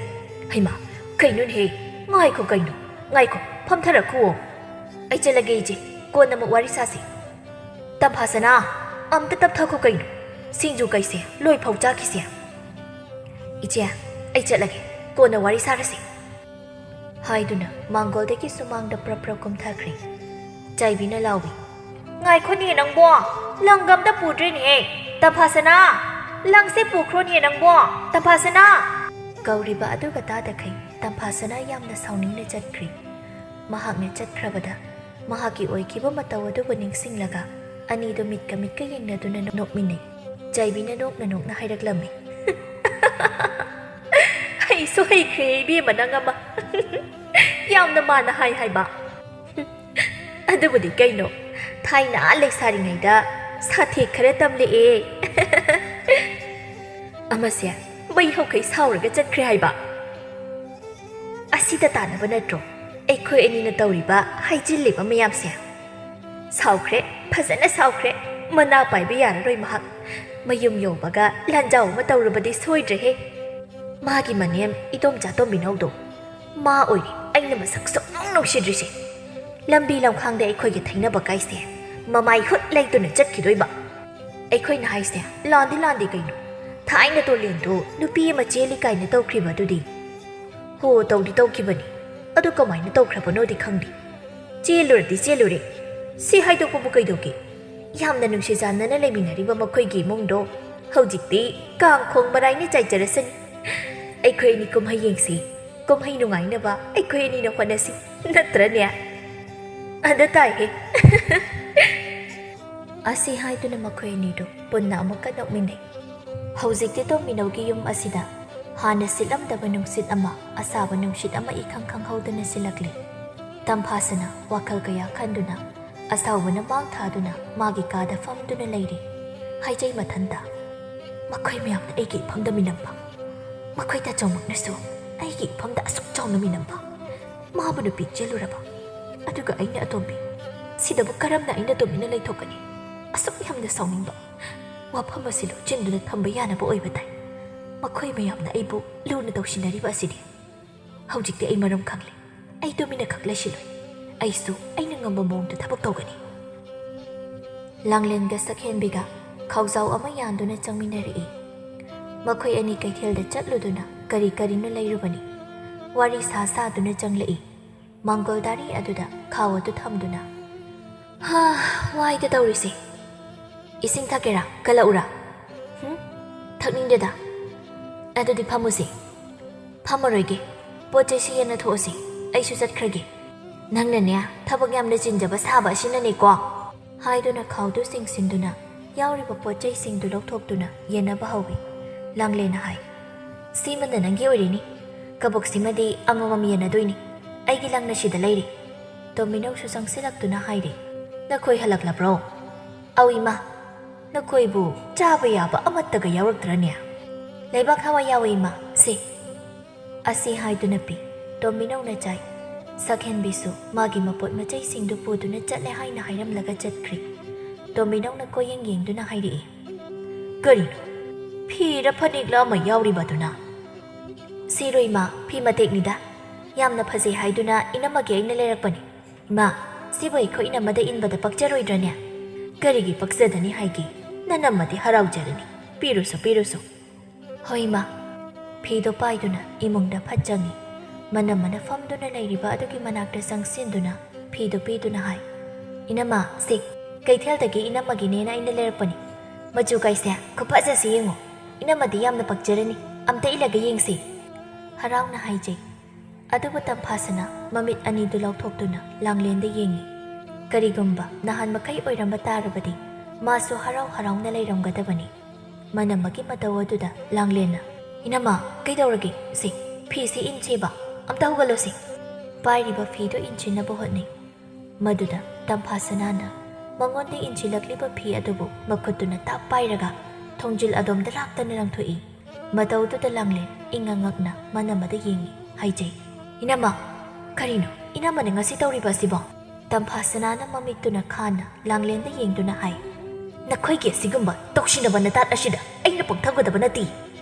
"ꯍꯩꯃꯥ, ꯀꯩꯅꯣꯅꯦꯍꯦ? ꯉꯥꯏꯈꯣ ꯀꯩꯅꯣ? ꯉꯥꯏꯈꯣ, ꯐꯝꯊꯔꯛꯈꯨꯑꯣ꯫" "ꯑꯩ ꯆꯠꯂꯒꯦ ꯏꯆꯦ, ꯀꯣꯟꯅ ꯑꯃꯨꯛ ꯋꯥꯔꯤ ꯁꯥꯁꯤ꯫" "ꯇꯝꯐꯥꯁꯅꯥ, ꯑꯝꯇ ꯇꯞꯊꯈꯣ ꯀꯩꯅꯣ? ꯁꯤꯡꯖꯨ ꯀꯩꯁꯦ ꯂꯣꯏꯐꯥꯎ ꯆꯥꯈꯤꯁꯦ꯫" "ꯏꯆꯦ, ꯑꯩ ꯆꯠꯂꯒꯦ, ꯀꯣꯟꯅ ꯋꯥꯔꯤ ꯁꯥꯔꯁꯤ꯫" ꯍꯥꯏꯗꯨꯅ ꯃꯥꯡꯒꯣꯜꯗꯒꯤ ꯁꯨꯃꯥꯡꯗ ꯄ꯭ꯔꯞ ꯄ꯭ꯔꯞ ꯀꯨꯝꯊꯈ꯭ꯔꯦ꯫ ꯆꯥꯏꯕꯤꯅ ꯂꯥꯎꯏ, "ꯉꯥꯏꯈꯣꯅꯦ ꯅꯪꯕꯣ, ꯂꯪꯒ ꯑꯝꯇ ꯄꯨꯗ꯭ꯔꯦꯅꯦꯍꯦ꯫ ꯇꯝꯐꯥꯁꯅꯥ, ꯂꯪꯁꯦ ꯄꯨꯈ꯭ꯔꯣꯅꯦ ꯅꯪꯕꯣ, ꯇꯝꯐꯥꯁꯅꯥ!" ꯀꯧꯔꯤꯕ ꯑꯗꯨꯒ ꯇꯥꯗꯈꯩ ꯇꯝꯐꯥꯁꯅꯥ ꯌꯥꯝꯅ ꯁꯥꯎꯅꯤꯡꯅ ꯆꯠꯈ꯭ꯔꯦ꯫ ꯃꯍꯥꯛꯅ ꯆꯠꯈ꯭ꯔꯕꯗ ꯃꯍꯥꯛꯀꯤ ꯑꯣꯏꯈꯤꯕ ꯃꯇꯧ ꯑꯗꯨꯕꯨ ꯅꯤꯡꯁꯤꯡꯂꯒ ꯑꯅꯤꯗꯨ ꯃꯤꯠꯀ ꯃꯤꯠꯀ ꯌꯦꯡꯅꯗꯨꯅ ꯅꯣꯛꯃꯤꯟꯅꯩ꯫ ꯆꯥꯏꯕꯤꯅ ꯅꯣꯛꯅ ꯅꯣꯛꯅ ꯍꯥꯏꯔꯛꯂꯝꯃꯤ, "ꯍꯩꯁꯨ ꯍꯩꯈ꯭ꯔꯦ ꯏꯕꯦꯝꯃ ꯅꯪ ꯑꯃ꯫ ꯌꯥꯝꯅ ꯃꯥꯟꯅ ꯍꯥꯏ ꯍꯥꯏꯕ꯫" ꯑꯗꯨꯕꯨꯗꯤ ꯀꯩꯅꯣ, ꯊꯥꯏꯅ ꯂꯩꯁꯥꯔꯤꯉꯩꯗ ꯁꯥꯊꯦꯛ ꯈꯔ ꯇꯝꯂꯛꯑꯦ꯫ ꯑꯃꯁꯦ ꯃꯩ ꯍꯧꯈꯩ ꯁꯥꯎꯔꯒ ꯆꯠꯈ꯭ꯔꯦ ꯍꯥꯏꯕ꯫ ꯑꯁꯤꯗ ꯇꯥꯟꯅꯕ ꯅꯠꯇ꯭ꯔꯣ ꯑꯩꯈꯣꯏ ꯑꯅꯤꯅ ꯇꯧꯔꯤꯕ ꯍꯥꯏꯖꯤꯜꯂꯤꯕ ꯃꯌꯥꯝꯁꯦ? ꯁꯥꯎꯈ꯭ꯔꯦ, ꯐꯖꯅ ꯁꯥꯎꯈ꯭ꯔꯦ꯫ ꯃꯅꯥ ꯄꯥꯏꯕ ꯌꯥꯔꯔꯣꯏ ꯃꯍꯥꯛ꯫ ꯃꯌꯨꯝ ꯌꯧꯕꯒ ꯂꯥꯟꯖꯥꯎ ꯑꯃ ꯇꯧꯔꯨꯕꯗꯤ ꯁꯣꯏꯗ꯭ꯔꯦꯍꯦ꯫ ꯃꯥꯒꯤ ꯃꯅꯦꯝ ꯏꯗꯣꯝꯆꯥ ꯇꯣꯝꯕꯤꯅꯧꯗꯣ ꯃꯥ ꯑꯣꯏꯔꯦ ꯑꯩꯅ ꯃꯁꯛ ꯁꯨꯛꯅꯨꯡ ꯅꯨꯡꯁꯤꯗ꯭ꯔꯤꯁꯦ꯫ ꯂꯝꯕꯤ ꯂꯝꯈꯥꯡꯗ ꯑꯩꯈꯣꯏꯒ ꯊꯩꯅꯕ ꯀꯥꯏꯁꯦ ꯃꯃꯥꯏ ꯍꯨꯠ ꯂꯩꯇꯨꯅ ꯆꯠꯈꯤꯗꯣꯏꯕ꯫ ꯑꯩꯈꯣꯏꯅ ꯍꯥꯏꯁꯦ ꯂꯥꯟꯗꯤ ꯂꯥꯟꯗꯦ ꯀꯩꯅꯣ꯫ ꯊꯥꯏꯅ ꯇꯣꯂꯦꯟꯗꯣ ꯅꯨꯄꯤ ꯑꯃ ꯆꯦꯜꯂꯤ ꯀꯥꯏꯅ ꯇꯧꯈ꯭ꯔꯤꯕ ꯑꯗꯨꯗꯤ꯫ ꯍꯣ, ꯇꯧꯗꯤ ꯇꯧꯈꯤꯕꯅꯤ꯫ ꯑꯗꯨ ꯀꯃꯥꯏꯅ ꯇꯧꯈ꯭ꯔꯕꯅꯣꯗꯤ ꯈꯪꯗꯦ꯫ ꯆꯦꯜꯂꯨꯔꯗꯤ ꯆꯦꯜꯂꯨꯔꯦ꯫ ꯁꯤ ꯍꯥꯏꯗꯣꯛꯄꯕꯨ ꯀꯩꯗꯧꯒꯦ? ꯌꯥꯝꯅ ꯅꯨꯡꯁꯤ ꯆꯥꯟꯅꯅ ꯂꯩꯃꯤꯟꯅꯔꯤꯕ ꯃꯈꯣꯏꯒꯤ ꯏꯃꯨꯡꯗꯣ ꯍꯧꯖꯤꯛꯇꯤ ꯀꯥꯡꯈꯣꯡ ꯃꯔꯥꯏꯅ ꯆꯥꯏꯖꯔꯁꯅꯤ꯫ ꯑꯩꯈꯣꯏ ꯑꯅꯤ ꯀꯨꯝꯍꯩ ꯌꯦꯡꯁꯤ꯫ ꯀꯨꯝꯍꯩ ꯅꯨꯡꯉꯥꯏꯅꯕ ꯑꯩꯈꯣꯏ ꯑꯅꯤꯅ ꯍꯣꯠꯅꯁꯤ꯫ ꯅꯠꯇ꯭ꯔꯅꯦ? ꯑꯗ ꯇꯥꯏꯍꯦ꯫ ꯑꯁꯤ ꯍꯥꯏꯗꯨꯅ ꯃꯈꯣꯏ ꯑꯅꯤꯗꯨ ꯄꯨꯟꯅ ꯑꯃꯨꯛꯀ ꯅꯣꯛꯃꯤꯟꯅꯩ꯫ ꯍꯧꯖꯤꯛꯇꯤ ꯇꯣꯝꯕꯤꯅꯧꯒꯤ ꯌꯨꯝ ꯑꯁꯤꯗ ꯍꯥꯟꯅ ꯁꯤꯠꯂꯝꯗꯕ ꯅꯨꯡꯁꯤꯠ ꯑꯃ, ꯑꯁꯥꯕ ꯅꯨꯡꯁꯤꯠ ꯑꯃ ꯏꯈꯪ ꯈꯪꯍꯧꯗꯅ ꯁꯤꯜꯂꯛꯂꯦ꯫ ꯇꯝꯐꯥꯁꯅ ꯋꯥꯈꯜ ꯀꯌꯥ ꯈꯟꯗꯨꯅ ꯑꯁꯥꯎꯕꯅ ꯃꯥꯡ ꯊꯥꯗꯨꯅ ꯃꯥꯒꯤ ꯀꯥꯗ ꯐꯝꯗꯨꯅ ꯂꯩꯔꯤ꯫ ꯍꯥꯏꯖꯩ ꯃꯊꯟꯇ, "ꯃꯈꯣꯏ ꯃꯌꯥꯝꯅ ꯑꯩꯒꯤ ꯏꯐꯝꯗ ꯃꯤꯅꯝꯕ, ꯃꯈꯣꯏ ꯇꯥꯆꯧꯃꯛꯅꯁꯨ ꯑꯩꯒꯤ ꯏꯐꯝꯗ ꯑꯁꯨꯛ ꯆꯥꯎꯅ ꯃꯤꯅꯝꯕ, ꯃꯥꯕꯨ ꯅꯨꯄꯤ ꯆꯦꯜꯂꯨꯔꯕ, ꯑꯗꯨꯒ ꯑꯩꯅ ꯑꯇꯣꯝꯕꯤ, ꯁꯤꯗꯕꯨ ꯀꯔꯝꯅ ꯑꯩꯅ ꯇꯨꯃꯤꯟꯅ ꯂꯩꯊꯣꯛꯀꯅꯤ? ꯑꯁꯨꯛ ꯌꯥꯝꯅ ꯁꯥꯎꯅꯤꯡꯕ ꯋꯥꯐꯝ ꯑꯁꯤ ꯂꯣꯠꯁꯤꯟꯗꯨꯅ ꯊꯝꯕ ꯌꯥꯅꯕ ꯑꯣꯏꯕ ꯇꯥꯏ꯫ ꯃꯈꯣꯏ ꯃꯌꯥꯝꯅ ꯑꯩꯕꯨ ꯂꯨꯅ ꯇꯧꯁꯤꯟꯅꯔꯤꯕ ꯑꯁꯤꯗꯤ꯫ ꯍꯧꯖꯤꯛꯇꯤ ꯑꯩ ꯃꯔꯝ ꯈꯪꯂꯦ꯫ ꯑꯩ ꯇꯨꯃꯤꯟꯅ ꯈꯛ ꯂꯩꯁꯤꯜꯂꯣꯏ꯫ ꯑꯩꯁꯨ ꯑꯩꯅ ꯉꯝꯕ ꯃꯑꯣꯡꯗ ꯊꯕꯛ ꯇꯧꯒꯅꯤ꯫" ꯂꯥꯡꯂꯦꯟꯒ ꯁꯛꯍꯦꯟꯕꯤꯒ ꯈꯥꯎꯖꯥꯎ ꯑꯃ ꯌꯥꯟꯗꯨꯅ ꯆꯪꯃꯤꯟꯅꯔꯛꯏ꯫ ꯃꯈꯣꯏ ꯑꯅꯤ ꯀꯩꯊꯦꯜꯗ ꯆꯠꯂꯨꯗꯨꯅ ꯀꯔꯤ ꯀꯔꯤꯅꯣ ꯂꯩꯔꯨꯕꯅꯤ꯫ ꯋꯥꯔꯤ ꯁꯥ ꯁꯥꯗꯨꯅ ꯆꯪꯂꯛꯏ꯫ ꯃꯥꯡꯒꯣꯜ ꯗꯥꯔꯤ ꯑꯗꯨꯗ ꯈꯥꯎ ꯑꯗꯨ ꯊꯝꯗꯨꯅ, "ꯍꯥ, ꯋꯥꯏꯗ ꯇꯧꯔꯤꯁꯦ꯫ ꯏꯁꯤꯡ ꯊꯛꯀꯦꯔꯥ? ꯀꯜꯂꯛꯎꯔꯥ?" "ꯍꯨꯝ? ꯊꯛꯅꯤꯡꯗꯦꯗ꯫" "ꯑꯗꯨꯗꯤ ꯐꯝꯃꯨꯁꯦ꯫" "ꯐꯝꯃꯔꯣꯏꯒꯦ꯫ ꯄꯣꯠ ꯆꯩꯁꯤ ꯌꯦꯟꯅ ꯊꯣꯛꯑꯁꯤ꯫ ꯑꯩꯁꯨ ꯆꯠꯈ꯭ꯔꯒꯦ꯫" "ꯅꯪꯅꯅꯦ, ꯊꯕꯛ ꯌꯥꯝꯅ ꯆꯤꯟꯖꯕ ꯁꯥꯕ ꯑꯁꯤꯅꯅꯦꯀꯣ꯫" ꯍꯥꯏꯗꯨꯅ ꯈꯥꯎꯗꯨ ꯆꯤꯡꯁꯤꯟꯗꯨꯅ ꯌꯥꯎꯔꯤꯕ ꯄꯣꯠ ꯆꯩꯁꯤꯡꯗꯨ ꯂꯧꯊꯣꯛꯇꯨꯅ ꯌꯦꯟꯅꯕ ꯍꯧꯏ꯫ ꯂꯥꯡꯂꯦꯟꯅ ꯍꯥꯏ, "ꯁꯤꯃꯅ ꯅꯪꯒꯤ ꯑꯣꯏꯔꯤꯅꯤ꯫ ꯀꯕꯣꯛꯁꯤꯃꯗꯤ ꯑꯃꯃꯝ ꯌꯦꯟꯅꯗꯣꯏꯅꯤ꯫ ꯑꯩꯒꯤ ꯂꯪꯅ ꯁꯤꯗ ꯂꯩꯔꯤ꯫" ꯇꯣꯝꯕꯤꯅꯧꯁꯨ ꯆꯪꯁꯤꯜꯂꯛꯇꯨꯅ ꯍꯥꯏꯔꯦ, "ꯅꯈꯣꯏ ꯍꯜꯂꯛꯂꯕ꯭ꯔꯣ?" "ꯑꯧ ꯏꯃꯥ, ꯅꯈꯣꯏꯕꯨ ꯆꯥꯕ ꯌꯥꯕ ꯑꯃꯠꯇꯒ ꯌꯥꯎꯔꯛꯇ꯭ꯔꯅꯦ?" "ꯂꯩꯕꯥꯛ ꯍꯋꯥꯏ ꯌꯥꯎꯋꯦ ꯏꯃꯥ, ꯁꯦ꯫" ꯑꯁꯤ ꯍꯥꯏꯗꯨꯅ ꯄꯤ꯫ ꯇꯣꯝꯕꯤꯅꯧꯅ ꯆꯥꯏ꯫ ꯁꯛꯍꯦꯟꯕꯤꯁꯨ ꯃꯥꯒꯤ ꯃꯄꯣꯠ ꯃꯆꯩꯁꯤꯡꯗꯨ ꯄꯨꯗꯨꯅ ꯆꯠꯂꯦ ꯍꯥꯏꯅ ꯍꯥꯏꯔꯝꯂꯒ ꯆꯠꯈ꯭ꯔꯤ꯫ ꯇꯣꯝꯕꯤꯅꯧꯅ ꯀꯣꯏꯌꯦꯡ ꯌꯦꯡꯗꯨꯅ ꯍꯥꯏꯔꯛꯏ, "ꯀꯔꯤꯅꯣ? ꯐꯤꯔ ꯐꯅꯦꯛꯂ ꯑꯃ ꯌꯥꯎꯔꯤꯕꯗꯨꯅ?" "ꯁꯤꯔꯣ ꯏꯃꯥ, ꯐꯤ ꯃꯇꯦꯛꯅꯤꯗ꯫ ꯌꯥꯝꯅ ꯐꯖꯩ ꯍꯥꯏꯗꯨꯅ ꯏꯅꯝꯃꯒꯤ ꯑꯩꯅ ꯂꯩꯔꯛꯄꯅꯤ꯫ ꯏꯃꯥ, ꯁꯤꯕꯨ ꯑꯩꯈꯣꯏ ꯏꯅꯝꯃꯗ ꯏꯟꯕꯗ ꯄꯛꯆꯔꯣꯏꯗ꯭ꯔꯅꯦ?" "ꯀꯔꯤꯒꯤ ꯄꯛꯆꯗꯅꯤ ꯍꯥꯏꯒꯦ? ꯅꯅꯝꯃꯗꯤ ꯍꯔꯥꯎꯖꯔꯅꯤ꯫ ꯄꯤꯔꯨꯁꯨ, ꯄꯤꯔꯨꯁꯨ꯫" "ꯍꯣꯏ ꯏꯃꯥ꯫" ꯐꯤꯗꯣ ꯄꯥꯏꯗꯨꯅ ꯏꯃꯨꯡꯗ ꯐꯠ ꯆꯪꯉꯤ꯫ ꯃꯅꯝꯃꯅ ꯐꯝꯗꯨꯅ ꯂꯩꯔꯤꯕ ꯑꯗꯨꯒꯤ ꯃꯅꯥꯛꯇ ꯆꯪꯁꯤꯟꯗꯨꯅ ꯐꯤꯗꯣ ꯄꯤꯗꯨꯅ ꯍꯥꯏ, "ꯏꯅꯝꯃ, ꯁꯤ ꯀꯩꯊꯦꯜꯗꯒꯤ ꯏꯅꯝꯃꯒꯤꯅꯦꯅ ꯑꯩꯅ ꯂꯩꯔꯛꯄꯅꯤ꯫ ꯃꯆꯨ ꯀꯥꯏꯁꯦ ꯈꯨꯐꯖꯁꯦ ꯌꯦꯡꯉꯣ꯫ ꯏꯅꯝꯃꯗꯤ ꯌꯥꯝꯅ ꯄꯛꯆꯔꯅꯤ꯫ ꯑꯝꯇ ꯏꯜꯂꯒ ꯌꯦꯡꯁꯤ꯫" ꯍꯔꯥꯎꯅ ꯍꯥꯏꯖꯩ꯫ ꯑꯗꯨꯕꯨ ꯇꯝꯐꯥꯁꯅꯥ ꯃꯃꯤꯠ ꯑꯅꯤꯗꯨ ꯂꯥꯎꯊꯣꯛꯇꯨꯅ ꯂꯥꯡꯂꯦꯟꯗ ꯌꯦꯡꯉꯤ꯫ ꯀꯔꯤꯒꯨꯝꯕ ꯅꯍꯥꯟ ꯃꯈꯩ ꯑꯣꯏꯔꯝꯕ ꯇꯥꯔꯕꯗꯤ ꯃꯥꯁꯨ ꯍꯔꯥꯎ ꯍꯔꯥꯎꯅ ꯂꯩꯔꯝꯒꯗꯕꯅꯤ꯫ ꯃꯅꯝꯃꯒꯤ ꯃꯇꯧ ꯑꯗꯨꯗ ꯂꯥꯡꯂꯦꯟꯅ, "ꯏꯅꯝꯃ, ꯀꯩꯗꯧꯔꯒꯦ? ꯁꯤ ꯐꯤꯁꯤ ꯏꯟꯁꯦꯕ꯫ ꯑꯝꯇ ꯍꯧꯒꯠꯂꯣꯁꯤ꯫" ꯄꯥꯏꯔꯤꯕ ꯐꯤꯗꯨ ꯏꯟꯁꯤꯟꯅꯕ ꯍꯣꯠꯅꯩ꯫ ꯃꯗꯨꯗ ꯇꯝꯐꯥꯁꯅꯥꯅ ꯃꯉꯣꯟꯗ ꯏꯟꯁꯤꯜꯂꯛꯂꯤꯕ ꯐꯤ ꯑꯗꯨꯕꯨ ꯃꯈꯨꯠꯇꯨꯅ ꯇꯥꯞ ꯄꯥꯏꯔꯒ ꯊꯣꯡꯖꯤꯜ ꯑꯗꯣꯝꯗ ꯂꯥꯛꯇꯅ ꯂꯪꯊꯣꯛꯏ꯫ ꯃꯇꯧꯗꯨꯗ ꯂꯥꯡꯂꯦꯟ ꯏꯉꯛ ꯉꯛꯅ ꯃꯅꯝꯃꯗ ꯌꯦꯡꯉꯤ, ꯍꯥꯏꯖꯩ, "ꯏꯅꯝꯃ, ꯀꯔꯤꯅꯣ ꯏꯅꯝꯃꯅ ꯉꯁꯤ ꯇꯧꯔꯤꯕ ꯑꯁꯤꯕꯣ?" ꯇꯝꯐꯥꯁꯅꯥꯅ ꯃꯃꯤꯠꯇꯨꯅ ꯈꯥꯅ ꯂꯥꯡꯂꯦꯟꯗ ꯌꯦꯡꯗꯨꯅ ꯍꯥꯏ, "ꯅꯈꯣꯏꯒꯤ ꯑꯁꯤꯒꯨꯝꯕ ꯇꯧꯁꯤꯟꯅꯕ ꯅꯇꯥꯠ ꯑꯁꯤꯗ ꯑꯩꯅ ꯄꯪꯊꯒꯗꯕ ꯅꯠꯇꯦ꯫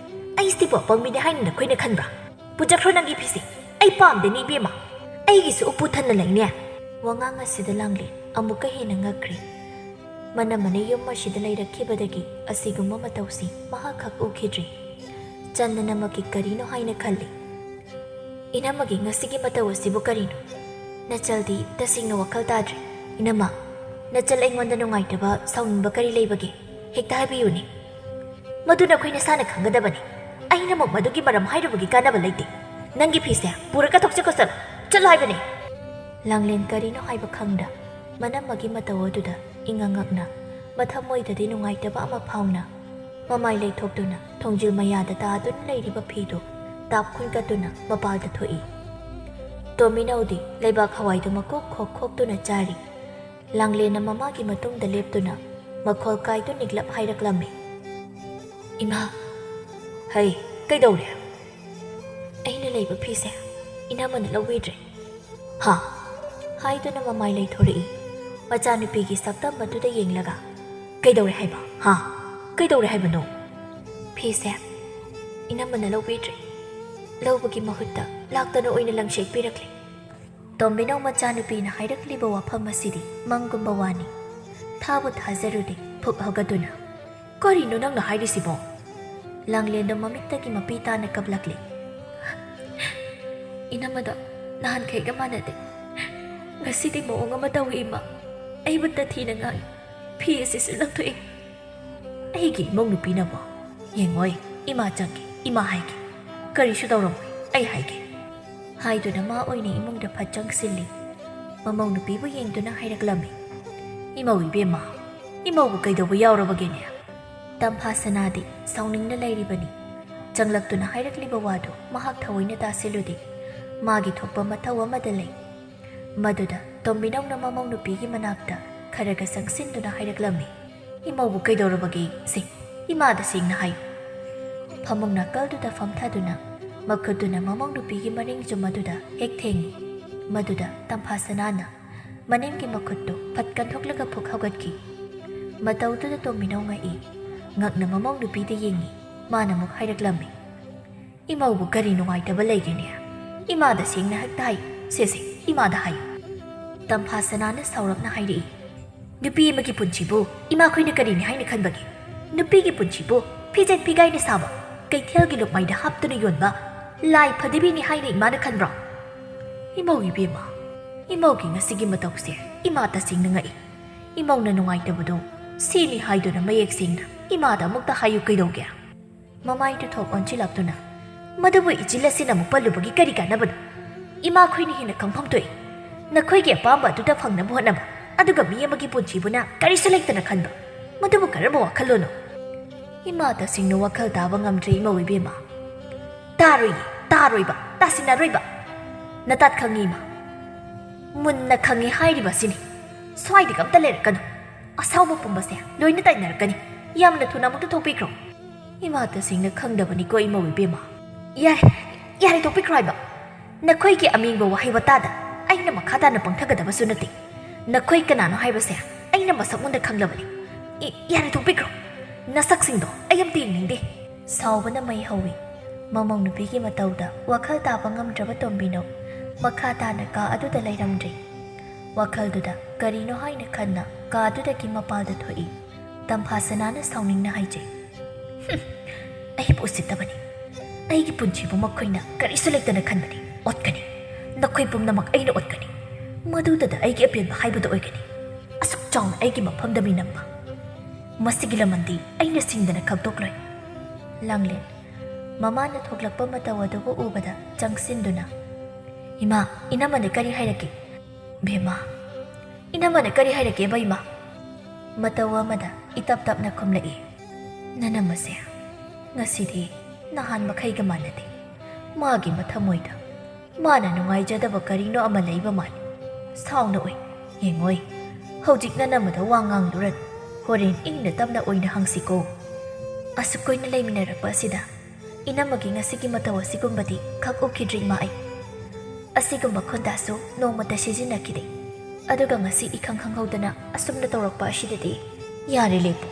ꯑꯩꯁꯤꯕꯨ ꯑꯄꯪꯕꯤꯅꯤ ꯍꯥꯏꯅ ꯅꯈꯣꯏꯅ ꯈꯟꯕ꯭ꯔꯥ? ꯄꯨꯖꯈ꯭ꯔꯣ ꯅꯪꯒꯤ ꯐꯤꯁꯦ꯫ ꯑꯩ ꯄꯥꯝꯗꯦꯅꯦ ꯏꯕꯦꯝꯃ꯫ ꯑꯩꯒꯤꯁꯨ ꯎꯄꯨ ꯊꯟꯅ ꯂꯩꯅꯦ꯫" ꯋꯥꯉꯥꯡ ꯑꯁꯤꯗ ꯂꯥꯡꯂꯦꯟ ꯑꯃꯨꯛꯀ ꯍꯦꯟꯅ ꯉꯛꯈ꯭ꯔꯦ꯫ ꯃꯅꯝꯃꯅ ꯌꯨꯝ ꯑꯁꯤꯗ ꯂꯩꯔꯛꯈꯤꯕꯗꯒꯤ ꯑꯁꯤꯒꯨꯝꯕ ꯃꯇꯧꯁꯤ ꯃꯍꯥꯛ ꯈꯛ ꯎꯈꯤꯗ꯭ꯔꯤ꯫ ꯆꯟꯗꯅꯃꯛꯀꯤ ꯀꯔꯤꯅꯣ ꯍꯥꯏꯅ ꯈꯜꯂꯤ꯫ "ꯏꯅꯝꯃꯒꯤ ꯉꯁꯤꯒꯤ ꯃꯇꯧ ꯑꯁꯤꯕꯨ ꯀꯔꯤꯅꯣ? ꯅꯆꯜꯗꯤ ꯇꯁꯦꯡꯅ ꯋꯥꯈꯜ ꯇꯥꯗ꯭ꯔꯦ꯫ ꯏꯅꯝꯃ, ꯅꯆꯜ ꯑꯩꯉꯣꯟꯗ ꯅꯨꯡꯉꯥꯏꯇꯕ, ꯁꯥꯎꯅꯤꯡꯕ ꯀꯔꯤ ꯂꯩꯕꯒꯦ? ꯍꯦꯛꯇ ꯍꯥꯏꯕꯤꯌꯨꯅꯦ꯫" "ꯃꯗꯨ ꯅꯈꯣꯏ ꯅꯁꯥꯅ ꯈꯪꯒꯗꯕꯅꯤ꯫ ꯑꯩꯅꯃꯛ ꯃꯗꯨꯒꯤ ꯃꯔꯝ ꯍꯥꯏꯔꯨꯕꯒꯤ ꯀꯥꯟꯅꯕ ꯂꯩꯇꯦ꯫ ꯅꯪꯒꯤ ꯐꯤꯁꯦ ꯄꯨꯔꯒ ꯊꯣꯛꯆꯈꯣ, ꯆꯠꯂꯣ꯫ ꯆꯠꯂꯣ ꯍꯥꯏꯕꯅꯦ꯫" ꯂꯥꯡꯂꯦꯟ ꯀꯔꯤꯅꯣ ꯍꯥꯏꯕ ꯈꯪꯗ ꯃꯅꯝꯃꯒꯤ ꯃꯇꯧ ꯑꯗꯨꯗ ꯏꯉꯛ ꯉꯛꯅ ꯃꯊꯃꯣꯏꯗꯗꯤ ꯅꯨꯡꯉꯥꯏꯇꯕ ꯑꯃ ꯐꯥꯎꯅ ꯃꯃꯥꯏ ꯂꯩꯊꯣꯛꯇꯨꯅ ꯊꯣꯡꯖꯤꯜ ꯃꯌꯥꯗ ꯇꯥꯗꯨꯅ ꯂꯩꯔꯤꯕ ꯐꯤꯗꯨ ꯇꯥꯞ ꯈꯨꯟꯀꯠꯇꯨꯅ ꯃꯄꯥꯜꯗ ꯊꯣꯛꯏ꯫ ꯇꯣꯝꯕꯤꯅꯧꯗꯤ ꯂꯩꯕꯥꯛ ꯍꯋꯥꯏꯗꯨ ꯃꯀꯣꯛ ꯈꯣꯛ ꯈꯣꯛꯇꯨꯅ ꯆꯥꯔꯤ꯫ ꯂꯥꯡꯂꯦꯟꯅ ꯃꯃꯥꯒꯤ ꯃꯇꯨꯡꯗ ꯂꯦꯞꯇꯨꯅ ꯃꯈꯣꯜ ꯀꯥꯏꯗꯨ ꯅꯤꯛꯂꯞ ꯍꯥꯏꯔꯛꯂꯝꯃꯤ꯫ "ꯏꯃꯥ!" "ꯍꯩ, ꯀꯩꯗꯧꯔꯦ?" "ꯑꯩꯅ ꯂꯩꯕ ꯐꯤꯁꯦ ꯏꯅꯝꯃꯅ ꯂꯧꯕꯤꯗ꯭ꯔꯦ꯫" "ꯍꯥ?" ꯍꯥꯏꯗꯨꯅ ꯃꯃꯥꯏ ꯂꯩꯊꯣꯔꯛꯏ꯫ ꯃꯆꯥꯅꯨꯄꯤꯒꯤ ꯁꯛꯇꯝ ꯑꯗꯨꯗ ꯌꯦꯡꯂꯒ, "ꯀꯩꯗꯧꯔꯦ ꯍꯥꯏꯕ? ꯍꯥ? ꯀꯩꯗꯧꯔꯦ ꯍꯥꯏꯕꯅꯣ?" "ꯐꯤꯁꯦ ꯏꯅꯝꯃꯅ ꯂꯧꯕꯤꯗ꯭ꯔꯦ꯫ ꯂꯧꯕꯒꯤ ꯃꯍꯨꯠꯇ ꯂꯥꯛꯇꯅ ꯑꯣꯏꯅ ꯂꯪꯁꯦꯛ ꯄꯤꯔꯛꯂꯦ꯫" ꯇꯣꯝꯕꯤꯅꯧ ꯃꯆꯥꯅꯨꯄꯤꯅ ꯍꯥꯏꯔꯛꯂꯤꯕ ꯋꯥꯐꯝ ꯑꯁꯤꯗꯤ ꯃꯪꯒꯨꯝꯕ ꯋꯥꯅꯤ꯫ ꯊꯥꯕꯨ ꯊꯥꯖꯔꯨꯗꯦ, ꯐꯨꯛ ꯍꯧꯒꯠꯇꯨꯅ, "ꯀꯔꯤꯅꯣ ꯅꯪꯅ ꯍꯥꯏꯔꯤꯁꯤꯕꯣ?" ꯂꯥꯡꯂꯦꯟꯗꯣ ꯃꯃꯤꯠꯇꯒꯤ ꯃꯄꯤ ꯇꯥꯅ ꯀꯞꯂꯛꯂꯤ꯫ "ꯏꯅꯝꯃꯗꯣ ꯅꯍꯥꯟꯈꯩꯒ ꯃꯥꯟꯅꯗꯦ꯫ ꯉꯁꯤꯗꯤ ꯃꯑꯣꯡ ꯑꯃ ꯇꯧꯏ, ꯏꯃꯥ꯫ ꯑꯩꯕꯨ ꯇꯊꯤꯅ ꯉꯥꯡꯉꯤ꯫ ꯐꯤ ꯑꯁꯤꯁꯨ ꯂꯪꯊꯣꯛꯏ꯫" "ꯑꯩꯒꯤ ꯏꯃꯧ ꯅꯨꯄꯤꯅꯕꯣ? ꯌꯦꯡꯉꯣꯏ, ꯏꯃꯥ ꯆꯪꯒꯦ, ꯏꯃꯥ ꯍꯥꯏꯒꯦ꯫ ꯀꯔꯤꯁꯨ ꯇꯧꯔꯝꯃꯣꯏ, ꯑꯩ ꯍꯥꯏꯒꯦ꯫" ꯍꯥꯏꯗꯨꯅ ꯃꯥ ꯑꯣꯏꯅ ꯏꯃꯨꯡꯗ ꯐꯠ ꯆꯪꯁꯤꯜꯂꯤ꯫ ꯃꯃꯧ ꯅꯨꯄꯤꯕꯨ ꯌꯦꯡꯗꯨꯅ ꯍꯥꯏꯔꯛꯂꯝꯃꯤ꯫ "ꯏꯃꯧ ꯏꯕꯦꯝꯃ, ꯏꯃꯧꯕꯨ ꯀꯩꯗꯧꯕ ꯌꯥꯎꯔꯕꯒꯦꯅꯦ?" ꯇꯝꯐꯥ ꯁꯅꯥꯗꯤ ꯁꯥꯎꯅꯤꯡꯅ ꯂꯩꯔꯤꯕꯅꯤ꯫ ꯆꯪꯂꯛꯇꯨꯅ ꯍꯥꯏꯔꯛꯂꯤꯕ ꯋꯥꯗꯨ ꯃꯍꯥꯛ ꯊꯑꯣꯏꯅ ꯇꯥꯁꯤꯜꯂꯨꯗꯦ꯫ ꯃꯥꯒꯤ ꯊꯣꯛꯄ ꯃꯊꯧ ꯑꯃꯗ ꯂꯩ꯫ ꯃꯗꯨꯗ ꯇꯣꯝꯕꯤꯅꯧꯅ ꯃꯃꯧ ꯅꯨꯄꯤꯒꯤ ꯃꯅꯥꯛꯇ ꯈꯔꯒ ꯆꯪꯁꯤꯟꯗꯨꯅ ꯍꯥꯏꯔꯛꯂꯝꯃꯤ꯫ "ꯏꯃꯧꯕꯨ ꯀꯩꯗꯧꯔꯕꯒꯦ? ꯁꯦ, ꯏꯃꯥꯗ ꯁꯦꯡꯅ ꯍꯥꯏꯌꯨ꯫" ꯐꯃꯨꯡ ꯅꯥꯀꯜꯗꯨꯗ ꯐꯝꯊꯗꯨꯅ ꯃꯈꯨꯠꯇꯨꯅ ꯃꯃꯧ ꯅꯨꯄꯤꯒꯤ ꯃꯔꯤꯡ ꯆꯨꯝ ꯑꯗꯨꯗ ꯍꯦꯛ ꯊꯦꯡꯉꯤ꯫ ꯃꯗꯨꯗ ꯇꯝꯐꯥ ꯁꯅꯥꯅ ꯃꯅꯤꯡꯒꯤ ꯃꯈꯨꯠꯇꯨ ꯐꯠ ꯀꯟꯊꯣꯛꯂꯒ ꯐꯨꯛ ꯍꯧꯒꯠꯈꯤ꯫ ꯃꯇꯧꯗꯨꯗ ꯇꯣꯝꯕꯤꯅꯧ ꯉꯛꯏ꯫ ꯉꯛꯅ ꯃꯃꯧ ꯅꯨꯄꯤꯗ ꯌꯦꯡꯉꯤ꯫ ꯃꯥꯅ ꯑꯃꯨꯛ ꯍꯥꯏꯔꯛꯂꯝꯃꯤ꯫ "ꯏꯃꯧꯕꯨ ꯀꯔꯤ ꯅꯨꯡꯉꯥꯏꯇꯕ ꯂꯩꯒꯦꯅꯦ? ꯏꯃꯥꯗ ꯁꯦꯡꯅ ꯍꯦꯛꯇ ꯍꯥꯏꯌꯨ꯫ ꯁꯦ, ꯁꯦ, ꯏꯃꯥꯗ ꯍꯥꯏꯌꯨ꯫" ꯇꯝꯐꯥ ꯁꯅꯥꯅ ꯁꯥꯎꯔꯞꯅ ꯍꯥꯏꯔꯛꯏ꯫ "ꯅꯨꯄꯤ ꯑꯃꯒꯤ ꯄꯨꯟꯁꯤꯕꯨ ꯏꯃꯥꯈꯣꯏꯅ ꯀꯔꯤꯅꯤ ꯍꯥꯏꯅ ꯈꯟꯕꯒꯦ? ꯅꯨꯄꯤꯒꯤ ꯄꯨꯟꯁꯤꯕꯨ ꯐꯤꯖꯦꯠ ꯐꯤꯒꯥꯏꯅ ꯁꯥꯕ, ꯀꯩꯊꯦꯜꯒꯤ ꯂꯨꯞꯃꯥꯏꯗ ꯍꯥꯞꯇꯨꯅ ꯌꯣꯟꯕ ꯂꯥꯏ ꯐꯗꯤꯕꯤꯅꯤ ꯍꯥꯏꯅ ꯏꯃꯥꯅ ꯈꯟꯕ꯭ꯔꯣ?" "ꯏꯃꯧ ꯏꯕꯦꯝꯃ, ꯏꯃꯧꯒꯤ ꯉꯁꯤꯒꯤ ꯃꯇꯧꯁꯦ ꯏꯃꯥ ꯇꯁꯦꯡꯅ ꯉꯛꯏ꯫ ꯏꯃꯧꯅ ꯅꯨꯡꯉꯥꯏꯇꯕꯗꯣ ꯁꯤꯅꯤ ꯍꯥꯏꯗꯨꯅ ꯃꯌꯦꯛ ꯁꯦꯡꯅ ꯏꯃꯥꯗ ꯑꯃꯨꯛꯇ ꯍꯥꯏꯌꯨ ꯀꯩꯗꯧꯒꯦ?" ꯃꯃꯥꯏꯗꯨ ꯊꯣꯛ ꯑꯣꯟꯁꯤꯜꯂꯛꯇꯨꯅ, "ꯃꯗꯨꯕꯨ ꯏꯆꯤꯜ ꯑꯁꯤꯅ ꯑꯃꯨꯛ ꯄꯜꯂꯨꯕꯒꯤ ꯀꯔꯤ ꯀꯥꯟꯅꯕꯅꯣ? ꯏꯃꯥꯈꯣꯏꯅ ꯍꯦꯟꯅ ꯈꯪꯐꯝ ꯊꯣꯛꯏ꯫ ꯅꯈꯣꯏꯒꯤ ꯑꯄꯥꯝꯕ ꯑꯗꯨꯗ ꯐꯪꯅꯕ ꯍꯣꯠꯅꯕ, ꯑꯗꯨꯒ ꯃꯤ ꯑꯃꯒꯤ ꯄꯨꯟꯁꯤꯕꯨꯅ ꯀꯔꯤꯁꯨ ꯂꯩꯇꯅ ꯈꯟꯕ, ꯃꯗꯨꯕꯨ ꯀꯔꯝꯕ ꯋꯥꯈꯜꯂꯣꯟꯅꯣ?" "ꯏꯃꯥ ꯇꯁꯦꯡꯅ ꯋꯥꯈꯜ ꯇꯥꯕ ꯉꯝꯗ꯭ꯔꯦ, ꯏꯃꯧ ꯏꯕꯦꯝꯃ꯫ ꯇꯥꯔꯣꯏꯌꯦ, ꯇꯥꯔꯣꯏꯕ, ꯇꯥꯁꯤꯟꯅꯔꯣꯏꯕ꯫" ꯅꯇꯥꯠ ꯈꯪꯉꯤ, ꯏꯃꯥ꯫ ꯃꯨꯟꯅ ꯈꯪꯉꯤ ꯍꯥꯏꯔꯤꯕ ꯑꯁꯤꯅꯤ꯫ ꯁ꯭ꯋꯥꯏꯗꯒ ꯑꯝꯇ ꯂꯩꯔꯛꯀꯅꯨ꯫ ꯑꯁꯥꯎꯕ ꯄꯨꯝꯕꯁꯦ ꯂꯣꯏꯅ ꯇꯥꯏꯅꯔꯛꯀꯅꯤ꯫ ꯌꯥꯝꯅ ꯊꯨꯅ ꯑꯃꯨꯛꯇ ꯊꯣꯛꯄꯤꯈ꯭ꯔꯣ꯫ ꯏꯃꯥ, ꯇꯁꯦꯡꯅ ꯈꯪꯗꯕꯅꯤꯀꯣ ꯏꯃꯧ ꯏꯕꯦꯝꯃ꯫ ꯌꯥꯔꯦ, ꯌꯥꯔꯦ, ꯊꯣꯛꯄꯤꯈ꯭ꯔꯣ ꯍꯥꯏꯕ꯫ ꯅꯈꯣꯏꯒꯤ ꯑꯃꯤꯡꯕ ꯋꯥꯍꯩ ꯋꯥꯇꯥꯗ ꯑꯩꯅ ꯃꯈꯥ ꯇꯥꯅ ꯄꯪꯊꯒꯗꯕꯁꯨ ꯅꯠꯇꯦ꯫ ꯅꯈꯣꯏ ꯀꯅꯥꯅꯣ ꯍꯥꯏꯕꯁꯦ ꯑꯩꯅ ꯃꯁꯛ ꯃꯨꯟꯅ ꯈꯪꯂꯕꯅꯤ꯫ ꯏ-, ꯌꯥꯔꯦ, ꯊꯣꯛꯄꯤꯈ꯭ꯔꯣ꯫ ꯅꯁꯛꯁꯤꯡꯗꯣ ꯑꯩ ꯑꯝꯇ ꯌꯦꯡꯅꯤꯡꯗꯦ꯫ ꯁꯥꯎꯕꯅ ꯃꯩ ꯍꯧꯏ꯫ ꯃꯃꯧ ꯅꯨꯄꯤꯒꯤ ꯃꯇꯧꯗ ꯋꯥꯈꯜ ꯇꯥꯕ ꯉꯝꯗ꯭ꯔꯕ ꯇꯣꯝꯕꯤꯅꯧ ꯃꯈꯥ ꯇꯥꯅ ꯀꯥ ꯑꯗꯨꯗ ꯂꯩꯔꯝꯗ꯭ꯔꯦ꯫ ꯋꯥꯈꯜꯗꯨꯗ ꯀꯔꯤꯅꯣ ꯍꯥꯏꯅ ꯈꯟꯅ ꯀꯥ ꯑꯗꯨꯗꯒꯤ ꯃꯄꯥꯜꯗ ꯊꯣꯛꯏ꯫ ꯇꯝꯐꯥꯁꯅꯥꯅ ꯁꯥꯎꯅꯤꯡꯅ ꯍꯥꯏꯖꯩ, "ꯍꯨꯝ, ꯑꯩꯕꯨ ꯎꯁꯤꯠꯇꯕꯅꯤ꯫ ꯑꯩꯒꯤ ꯄꯨꯟꯁꯤꯕꯨ ꯃꯈꯣꯏꯅ ꯀꯔꯤꯁꯨ ꯂꯩꯇꯅ ꯈꯟꯕꯅꯤ꯫ ꯑꯣꯠꯀꯅꯤ꯫ ꯅꯈꯣꯏ ꯄꯨꯝꯅꯃꯛ ꯑꯩꯅ ꯑꯣꯠꯀꯅꯤ꯫ ꯃꯗꯨꯗꯗ ꯑꯩꯒꯤ ꯑꯄꯦꯟꯕ ꯍꯥꯏꯕꯗꯨ ꯑꯣꯏꯒꯅꯤ꯫ ꯑꯁꯨꯛ ꯆꯥꯎꯅ ꯑꯩꯒꯤ ꯃꯐꯝꯗ ꯃꯤ ꯅꯝꯕ꯫ ꯃꯁꯤꯒꯤ ꯂꯃꯟꯗꯤ ꯑꯩꯅ ꯁꯤꯡꯗꯅ ꯈꯪꯗꯣꯛꯂꯣꯏ꯫" ꯂꯥꯡꯂꯦꯟ ꯃꯃꯥꯅ ꯊꯣꯛꯂꯛꯄ ꯃꯇꯧ ꯑꯗꯨꯕꯨ ꯎꯕꯗ ꯆꯪꯁꯤꯟꯗꯨꯅ, "ꯏꯃꯥ, ꯏꯅꯝꯃꯅ ꯀꯔꯤ ꯍꯥꯏꯔꯛꯀꯦ?" "ꯕꯦꯝꯃ, ꯏꯅꯝꯃꯅ ꯀꯔꯤ ꯍꯥꯏꯔꯛꯀꯦꯕ, ꯏꯃꯥ?" ꯃꯇꯧ ꯑꯃꯗ ꯏꯇꯞ ꯇꯞꯅ ꯈꯨꯝꯂꯛꯏ꯫ "ꯅꯅꯝꯃꯁꯦ ꯉꯁꯤꯗꯤ ꯅꯍꯥꯟ ꯃꯈꯩꯒ ꯃꯥꯟꯅꯗꯦ꯫ ꯃꯥꯒꯤ ꯃꯊꯃꯣꯏꯗ ꯃꯥꯅ ꯅꯨꯡꯉꯥꯏꯖꯗꯕ ꯀꯔꯤꯅꯣ ꯑꯃ ꯂꯩꯕ ꯃꯥꯜꯂꯤ꯫ ꯁꯥꯎꯅ ꯑꯣꯏ, ꯌꯦꯡꯉꯣꯏ꯫ ꯍꯧꯖꯤꯛ ꯅꯅꯝꯃꯗ ꯋꯥ ꯉꯥꯡꯂꯨꯔꯅꯨ꯫ ꯍꯣꯔꯦꯟ ꯏꯪꯅ ꯇꯞꯅ ꯑꯣꯏꯅ ꯍꯪꯁꯤꯀꯣ꯫ ꯑꯁꯨꯛ ꯀꯨꯏꯅ ꯂꯩꯃꯤꯟꯅꯔꯛꯄ ꯑꯁꯤꯗ ꯏꯅꯝꯃꯒꯤ ꯉꯁꯤꯒꯤ ꯃꯇꯧ ꯑꯁꯤꯒꯨꯝꯕꯗꯤ ꯈꯛ ꯎꯈꯤꯗ꯭ꯔꯤ, ꯏꯃꯥ ꯑꯩ꯫ ꯑꯁꯤꯒꯨꯝꯕ ꯈꯣꯟꯗꯥꯁꯨ ꯅꯣꯡꯃꯇ ꯁꯤꯖꯤꯟꯅꯈꯤꯗꯦ꯫ ꯑꯗꯨꯒ ꯉꯁꯤ ꯏꯈꯪ ꯈꯪꯍꯧꯗꯅ ꯑꯁꯨꯝꯅ ꯇꯧꯔꯛꯄ ꯑꯁꯤꯗꯗꯤ꯫ ꯌꯥꯔꯦ, ꯂꯦꯞꯄꯨ꯫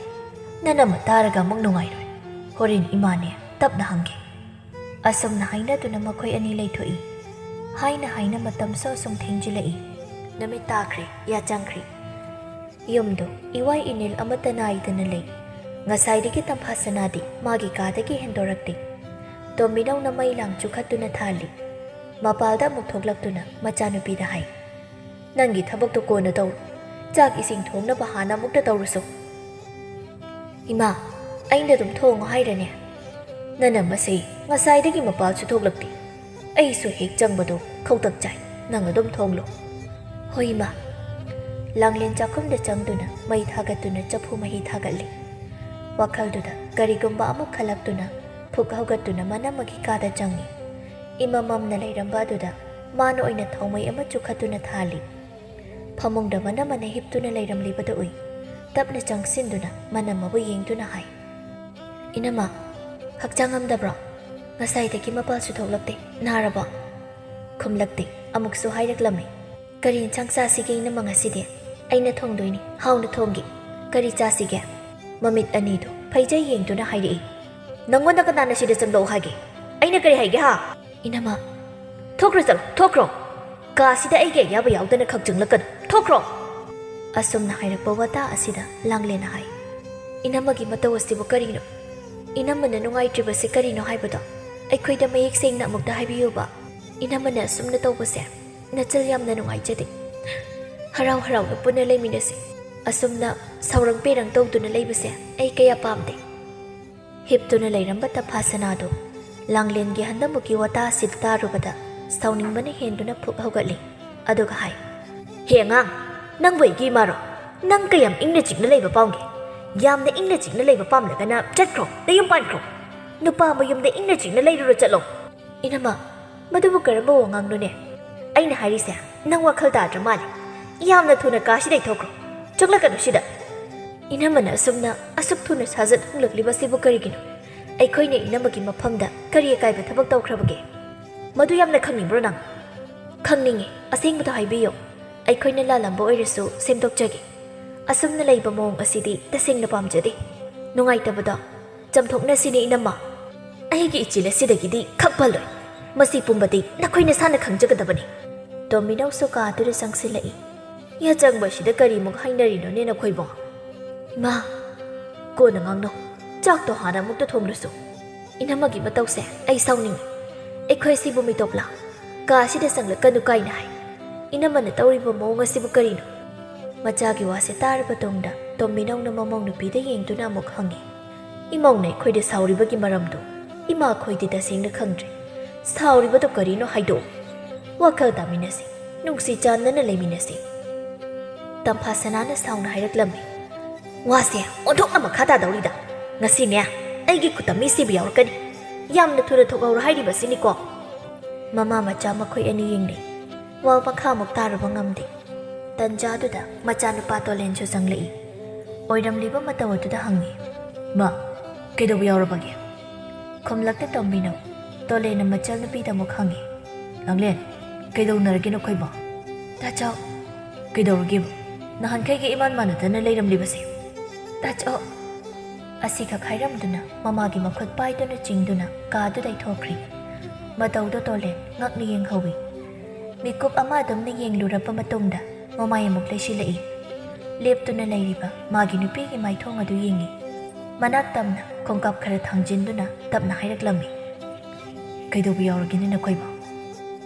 ꯅꯅꯝꯃ ꯇꯥꯔꯒ ꯑꯃꯨꯛ ꯅꯨꯡꯉꯥꯏꯔꯣꯏ꯫ ꯍꯣꯔꯦꯟ ꯏꯃꯥꯅꯦ, ꯇꯞꯅ ꯍꯪꯒꯦ꯫" ꯑꯁꯨꯝꯅ ꯍꯥꯏꯅꯗꯨꯅ ꯃꯈꯣꯏ ꯑꯅꯤ ꯂꯩꯊꯣꯛꯏ꯫ ꯍꯥꯏꯅ ꯍꯥꯏꯅ ꯃꯇꯝꯁꯨ ꯑꯁꯨꯝ ꯊꯦꯡꯖꯤꯜꯂꯛꯏ꯫ ꯅꯨꯃꯤꯠ ꯇꯥꯈ꯭ꯔꯦ, ꯌꯥꯆꯪꯈ꯭ꯔꯦ꯫ ꯌꯨꯝꯗꯨ ꯏꯋꯥꯏ ꯏꯅꯤꯜ ꯑꯃꯠꯇ ꯅꯥꯏꯗꯅ ꯂꯩ꯫ ꯉꯁꯥꯏꯗꯒꯤ ꯇꯝꯐꯥꯁꯅꯥꯗꯤ ꯃꯥꯒꯤ ꯀꯥꯗꯒꯤ ꯍꯦꯟꯗꯣꯔꯛꯇꯦ꯫ ꯇꯣꯝꯕꯤꯅꯧꯅ ꯃꯩ ꯂꯥꯡ ꯆꯨꯈꯠꯇꯨꯅ ꯊꯥꯜꯂꯤ꯫ ꯃꯄꯥꯜꯗ ꯑꯃꯨꯛ ꯊꯣꯛꯂꯛꯇꯨꯅ ꯃꯆꯥꯅꯨꯄꯤꯗ ꯍꯥꯏ, "ꯅꯪꯒꯤ ꯊꯕꯛꯇꯣ ꯀꯣꯟꯅ ꯇꯧꯔꯣ꯫ ꯆꯥꯛ ꯏꯁꯤꯡ ꯊꯣꯡꯅꯕ ꯍꯥꯟꯅ ꯑꯃꯨꯛꯇ ꯇꯧꯔꯨꯁꯣ꯫" "ꯏꯃꯥ, ꯑꯩꯅ ꯑꯗꯨꯝ ꯊꯣꯡꯉꯣ ꯍꯥꯏꯔꯅꯦ?" "ꯅꯅꯝꯃꯁꯦ ꯉꯁꯥꯏꯗꯒꯤ ꯃꯄꯥꯜꯁꯨ ꯊꯣꯛꯂꯛꯇꯦ꯫ ꯑꯩꯁꯨ ꯍꯦꯛ ꯆꯪꯕꯗꯣ ꯈꯧꯇꯛ ꯆꯥꯏ꯫ ꯅꯪ ꯑꯗꯨꯝ ꯊꯣꯡꯂꯣ꯫" "ꯍꯣꯏ, ꯏꯃꯥ꯫" ꯂꯥꯡꯂꯦꯟ ꯆꯥꯛꯈꯨꯝꯗ ꯆꯪꯗꯨꯅ ꯃꯩ ꯊꯥꯒꯠꯇꯨꯅ ꯆꯐꯨ ꯃꯍꯤ ꯊꯥꯒꯠꯂꯤ꯫ ꯋꯥꯈꯜꯗꯨꯗ ꯀꯔꯤꯒꯨꯝꯕ ꯑꯃ ꯈꯜꯂꯛꯇꯨꯅ ꯐꯨꯛ ꯍꯧꯒꯠꯇꯨꯅ ꯃꯅꯝꯃꯒꯤ ꯀꯥꯗ ꯆꯪꯏ꯫ ꯏꯃꯝ ꯃꯝꯅ ꯂꯩꯔꯝꯕ ꯑꯗꯨꯗ ꯃꯥꯅ ꯑꯣꯏꯅ ꯊꯥꯎꯃꯩ ꯑꯃ ꯆꯨꯈꯠꯇꯨꯅ ꯊꯥꯜꯂꯤ꯫ ꯐꯃꯨꯡꯗ ꯃꯅꯝ ꯑꯃꯅ ꯍꯤꯞꯇꯨꯅ ꯂꯩꯔꯝꯂꯤꯕꯗꯨ ꯎꯏ꯫ ꯇꯞꯅ ꯆꯪꯁꯤꯟꯗꯨꯅ ꯃꯅꯝ ꯑꯃꯕꯨ ꯌꯦꯡꯗꯨꯅ ꯍꯥꯏ, "ꯏꯅꯝꯃ, ꯍꯛꯆꯥꯡ ꯉꯝꯗꯕ꯭ꯔꯣ? ꯉꯁꯥꯏꯗꯒꯤ ꯃꯄꯥꯜꯁꯨ ꯊꯣꯛꯂꯛꯇꯦ꯫ ꯅꯥꯔꯕꯣ?" ꯈꯨꯝꯂꯛꯇꯦ꯫ ꯑꯃꯨꯛꯁꯨ ꯍꯥꯏꯔꯛꯂꯝꯃꯤ, "ꯀꯔꯤ ꯏꯟꯁꯥꯡ ꯆꯥꯁꯤꯒꯦ ꯏꯅꯝꯃ ꯉꯁꯤꯗꯤ?" "ꯑꯩꯅ ꯊꯣꯡꯗꯣꯏꯅꯤ, ꯍꯥꯎꯅ ꯊꯣꯡꯒꯦ꯫ ꯀꯔꯤ ꯆꯥꯁꯤꯒꯦ?" ꯃꯃꯤꯠ ꯑꯅꯤꯗꯨ ꯐꯩꯖꯩ ꯌꯦꯡꯗꯨꯅ ꯍꯥꯏꯔꯛꯏ, "ꯅꯪꯉꯣꯟꯗ ꯀꯅꯥꯅ ꯁꯤꯗ ꯆꯪꯂꯛꯑꯣ ꯍꯥꯏꯒꯦ? ꯑꯩꯅ ꯀꯔꯤ ꯍꯥꯏꯒꯦ ꯍꯥ?" "ꯏꯅꯝꯃ, ꯊꯣꯛꯈ꯭ꯔꯣ ꯆꯠꯂꯣ, ꯊꯣꯛꯈ꯭ꯔꯣ꯫ ꯀꯥꯁꯤꯗ ꯑꯩꯒꯤ ꯑꯌꯥꯕ ꯌꯥꯎꯗꯅ ꯈꯛ ꯆꯪꯂꯛꯀꯅꯨ꯫ ꯊꯣꯛꯈ꯭ꯔꯣ!" ꯑꯁꯨꯝꯅ ꯍꯥꯏꯔꯛꯄ ꯋꯥꯇꯥ ꯑꯁꯤꯗ ꯂꯥꯡꯂꯦꯟꯅ ꯍꯥꯏ, "ꯏꯅꯝꯃꯒꯤ ꯃꯇꯧ ꯑꯁꯤꯕꯨ ꯀꯔꯤꯅꯣ? ꯏꯅꯝꯃꯅ ꯅꯨꯡꯉꯥꯏꯇ꯭ꯔꯤꯕꯁꯦ ꯀꯔꯤꯅꯣ ꯍꯥꯏꯕꯗꯣ ꯑꯩꯈꯣꯏꯗ ꯃꯌꯦꯛ ꯁꯦꯡꯅ ꯑꯃꯨꯛꯇ ꯍꯥꯏꯕꯤꯌꯨꯕ꯫ ꯏꯅꯝꯃꯅ ꯑꯁꯨꯝꯅ ꯇꯧꯕꯁꯦ ꯅꯆꯜ ꯌꯥꯝꯅ ꯅꯨꯡꯉꯥꯏꯖꯗꯦ꯫ ꯍꯔꯥꯎ ꯍꯔꯥꯎꯅ ꯄꯨꯟꯅ ꯂꯩꯃꯤꯟꯅꯁꯤ꯫ ꯑꯁꯨꯝꯅ ꯁꯥꯎꯔꯪ ꯄꯦꯔꯪ ꯇꯧꯗꯨꯅ ꯂꯩꯕꯁꯦ ꯑꯩ ꯀꯌꯥ ꯄꯥꯝꯗꯦ꯫" ꯍꯤꯞꯇꯨꯅ ꯂꯩꯔꯝꯕ ꯇꯝꯐꯥ ꯁꯅꯥꯗꯨ ꯂꯥꯡꯂꯦꯟꯒꯤ ꯍꯟꯗꯃꯨꯛꯀꯤ ꯋꯥꯇꯥ ꯑꯁꯤ ꯇꯥꯔꯨꯕꯗ ꯁꯥꯎꯅꯤꯡꯕꯅ ꯍꯦꯟꯗꯨꯅ ꯐꯨꯛ ꯍꯧꯒꯠꯂꯤ꯫ ꯑꯗꯨꯒ ꯍꯥꯏ, "ꯍꯦ ꯑꯉꯥꯡ, ꯅꯪꯕꯨ ꯑꯩꯒꯤ ꯏꯃꯥꯔꯣ? ꯅꯪ ꯀꯌꯥꯝ ꯏꯪꯅ ꯆꯤꯛꯅ ꯂꯩꯕ ꯄꯥꯝꯒꯦ? ꯌꯥꯝꯅ ꯏꯪꯅ ꯆꯤꯛꯅ ꯂꯩꯕ ꯄꯥꯝꯂꯒꯅ ꯆꯠꯈ꯭ꯔꯣ, ꯅꯌꯨꯝ ꯄꯥꯟꯈ꯭ꯔꯣ꯫ ꯅꯨꯄꯥ ꯃꯌꯨꯝꯗ ꯏꯪꯅ ꯆꯤꯛꯅ ꯂꯩꯔꯨꯔꯣ ꯆꯠꯂꯣ꯫" "ꯏꯅꯝꯃ, ꯃꯗꯨꯕꯨ ꯀꯔꯝꯕ ꯋꯥꯉꯥꯡꯅꯣꯅꯦ? ꯑꯩꯅ ꯍꯥꯏꯔꯤꯁꯦ ꯅꯪ ꯋꯥꯈꯜ ꯇꯥꯗ꯭ꯔ ꯃꯥꯜꯂꯦ꯫ ꯌꯥꯝꯅ ꯊꯨꯅ ꯀꯥꯁꯤꯗꯩ ꯊꯣꯛꯈ꯭ꯔꯣ꯫ ꯆꯪꯂꯛꯀꯅꯨ ꯁꯤꯗ꯫" ꯏꯅꯝꯃꯅ ꯑꯁꯨꯝꯅ ꯑꯁꯨꯛ ꯊꯨꯅ ꯁꯥꯖꯠ ꯍꯣꯡꯂꯛꯂꯤꯕꯁꯤꯕꯨ ꯀꯔꯤꯒꯤꯅꯣ? ꯑꯩꯈꯣꯏꯅ ꯏꯅꯝꯃꯒꯤ ꯃꯐꯝꯗ ꯀꯔꯤ ꯑꯀꯥꯏꯕ ꯊꯕꯛ ꯇꯧꯈ꯭ꯔꯕꯒꯦ? ꯃꯗꯨ ꯌꯥꯝꯅ ꯈꯪꯅꯤꯡꯕ꯭ꯔꯣ ꯅꯪ? ꯈꯪꯅꯤꯡꯉꯤ꯫ ꯑꯁꯦꯡꯕꯗꯣ ꯍꯥꯏꯕꯤꯌꯨ꯫ ꯑꯩꯈꯣꯏꯅ ꯂꯥꯜꯂꯝꯕ ꯑꯣꯏꯔꯁꯨ ꯁꯦꯝꯗꯣꯛꯆꯒꯦ꯫ ꯑꯁꯨꯝꯅ ꯂꯩꯕ ꯃꯑꯣꯡ ꯑꯁꯤꯗꯤ ꯇꯁꯦꯡꯅ ꯄꯥꯝꯖꯗꯦ꯫ ꯅꯨꯡꯉꯥꯏꯇꯕꯗꯣ ꯆꯥꯝꯊꯣꯛꯅꯁꯤꯅꯦ ꯏꯅꯝꯃ꯫ ꯑꯩꯒꯤ ꯏꯆꯦꯜ ꯑꯁꯤꯗꯒꯤꯗꯤ ꯈꯛ ꯐꯜꯂꯣꯏ꯫ ꯃꯁꯤ ꯄꯨꯝꯕꯗꯤ ꯅꯈꯣꯏ ꯅꯁꯥꯅ ꯈꯪꯖꯒꯗꯕꯅꯤ꯫ ꯇꯣꯝꯕꯤꯅꯧꯁꯨ ꯀꯥꯗꯨꯗ ꯆꯪꯁꯤꯜꯂꯛꯏ꯫ ꯌꯥꯆꯪꯕꯁꯤꯗ ꯀꯔꯤꯃꯨꯛ ꯍꯥꯏꯅꯔꯤꯅꯣꯅꯦ ꯅꯈꯣꯏꯕꯣ? ꯏꯃꯥ, ꯀꯣꯟꯅ ꯉꯥꯡꯅꯧ꯫ ꯆꯥꯛꯇꯣ ꯍꯥꯟꯅ ꯑꯃꯨꯛꯇ ꯊꯣꯡꯂꯨꯁꯨ꯫ ꯏꯅꯝꯃꯒꯤ ꯃꯇꯧꯁꯦ ꯑꯩ ꯁꯥꯎꯅꯤꯡꯉꯤ꯫ ꯑꯩꯈꯣꯏ ꯁꯤꯕꯨ ꯃꯤꯇꯣꯞꯂꯥ? ꯀꯥꯁꯤꯗ ꯆꯪꯂꯛꯀꯅꯨ ꯀꯥꯏꯅ ꯍꯥꯏ꯫ ꯏꯅꯝꯃꯅ ꯇꯧꯔꯤꯕ ꯃꯑꯣꯡ ꯑꯁꯤꯕꯨ ꯀꯔꯤꯅꯣ? ꯃꯆꯥꯒꯤ ꯋꯥꯁꯦ ꯇꯥꯔꯕ ꯇꯨꯡꯗ ꯇꯣꯝꯕꯤꯅꯧꯅ ꯃꯃꯧ ꯅꯨꯄꯤꯗ ꯌꯦꯡꯗꯨꯅ ꯑꯃꯨꯛ ꯍꯪꯉꯤ, "ꯏꯃꯧꯅ ꯑꯩꯈꯣꯏꯗ ꯁꯥꯎꯔꯤꯕꯒꯤ ꯃꯔꯝꯗꯨ ꯏꯃꯥ ꯈꯣꯏꯗꯤ ꯇꯁꯦꯡꯅ ꯈꯪꯗ꯭ꯔꯦ꯫ ꯁꯥꯎꯔꯤꯕꯗꯨ ꯀꯔꯤꯅꯣ ꯍꯥꯏꯗꯣꯛꯎ꯫ ꯋꯥꯈꯜ ꯇꯥꯃꯤꯟꯅꯁꯤ, ꯅꯨꯡꯁꯤ ꯆꯥꯟꯅꯅ ꯂꯩꯃꯤꯟꯅꯁꯤ꯫" ꯇꯝꯐꯥ ꯁꯅꯥꯅ ꯁꯥꯎꯅ ꯍꯥꯏꯔꯛꯂꯝꯃꯤ, "ꯋꯥꯁꯦ ꯑꯣꯟꯊꯣꯛꯅ ꯃꯈꯥ ꯇꯥꯗꯧꯔꯤꯗ꯫ ꯉꯁꯤꯅꯦ ꯑꯩꯒꯤ ꯈꯨꯠꯇ ꯃꯤ ꯁꯤꯕ ꯌꯥꯎꯔꯛꯀꯅꯤ꯫ ꯌꯥꯝꯅ ꯊꯨꯅ ꯊꯣꯛꯍꯧꯔꯣ ꯍꯥꯏꯔꯤꯕꯁꯤꯅꯤꯀꯣ꯫" ꯃꯃꯥ ꯃꯆꯥ ꯃꯈꯣꯏ ꯑꯅꯤ ꯌꯦꯡꯅꯩ꯫ ꯋꯥ ꯃꯈꯥꯃꯨꯛ ꯇꯥꯔꯨꯕ ꯉꯝꯗꯦ꯫ ꯇꯟꯖꯥꯗꯨꯗ ꯃꯆꯥꯅꯨꯄꯥ ꯇꯣꯂꯦꯟꯁꯨ ꯆꯪꯂꯛꯏ꯫ ꯑꯣꯏꯔꯝꯂꯤꯕ ꯃꯇꯧ ꯑꯗꯨꯗ ꯍꯪꯉꯤ, "ꯃꯥ, ꯀꯩꯗꯧꯕ ꯌꯥꯎꯔꯕꯒꯦ?" ꯈꯨꯝꯂꯛꯇꯦ ꯇꯣꯝꯕꯤꯅꯧ꯫ ꯇꯣꯂꯦꯟꯅ ꯃꯆꯜ ꯅꯨꯄꯤꯗ ꯑꯃꯨꯛ ꯍꯪꯉꯤ, "ꯂꯥꯡꯂꯦꯟ, ꯀꯩꯗꯧꯅꯔꯒꯦ ꯅꯈꯣꯏꯕꯣ?" "ꯇꯥꯆꯧ"꯫ "ꯀꯩꯗꯧꯔꯒꯦꯕ? ꯅꯍꯥꯟꯈꯩꯒ ꯏꯃꯥꯟ ꯃꯥꯟꯅꯗꯅ ꯂꯩꯔꯝꯂꯤꯕꯁꯦ?" "ꯇꯥꯆꯧ"꯫ ꯑꯁꯤꯈꯛ ꯍꯥꯏꯔꯝꯗꯨꯅ ꯃꯃꯥꯒꯤ ꯃꯈꯨꯠ ꯄꯥꯏꯗꯨꯅ ꯆꯤꯡꯗꯨꯅ ꯀꯥꯗꯨꯗ ꯊꯣꯛꯈ꯭ꯔꯤ꯫ ꯃꯇꯧꯗꯣ ꯇꯣꯂꯦꯟ ꯉꯛꯅ ꯌꯦꯡꯍꯧꯏ꯫ ꯃꯤꯀꯨꯞ ꯑꯃ ꯑꯗꯨꯝꯅ ꯌꯦꯡꯂꯨꯔꯕ ꯃꯇꯨꯡꯗ ꯃꯃꯥꯏ ꯑꯃꯨꯛ ꯂꯩꯁꯤꯜꯂꯛꯏ꯫ ꯂꯦꯞꯇꯨꯅ ꯂꯩꯔꯤꯕ ꯃꯥꯒꯤ ꯅꯨꯄꯤꯒꯤ ꯃꯥꯏꯊꯣꯡ ꯑꯗꯨ ꯌꯦꯡꯏ꯫ ꯃꯅꯥꯛ ꯇꯝꯅ ꯈꯣꯡꯀꯥꯞ ꯈꯔ ꯊꯥꯡꯖꯤꯟꯗꯨꯅ ꯇꯞꯅ ꯍꯥꯏꯔꯛꯂꯝꯃꯤ, "ꯀꯩꯗꯧꯕ ꯌꯥꯎꯔꯒꯦꯅꯦ ꯅꯈꯣꯏꯕꯣ?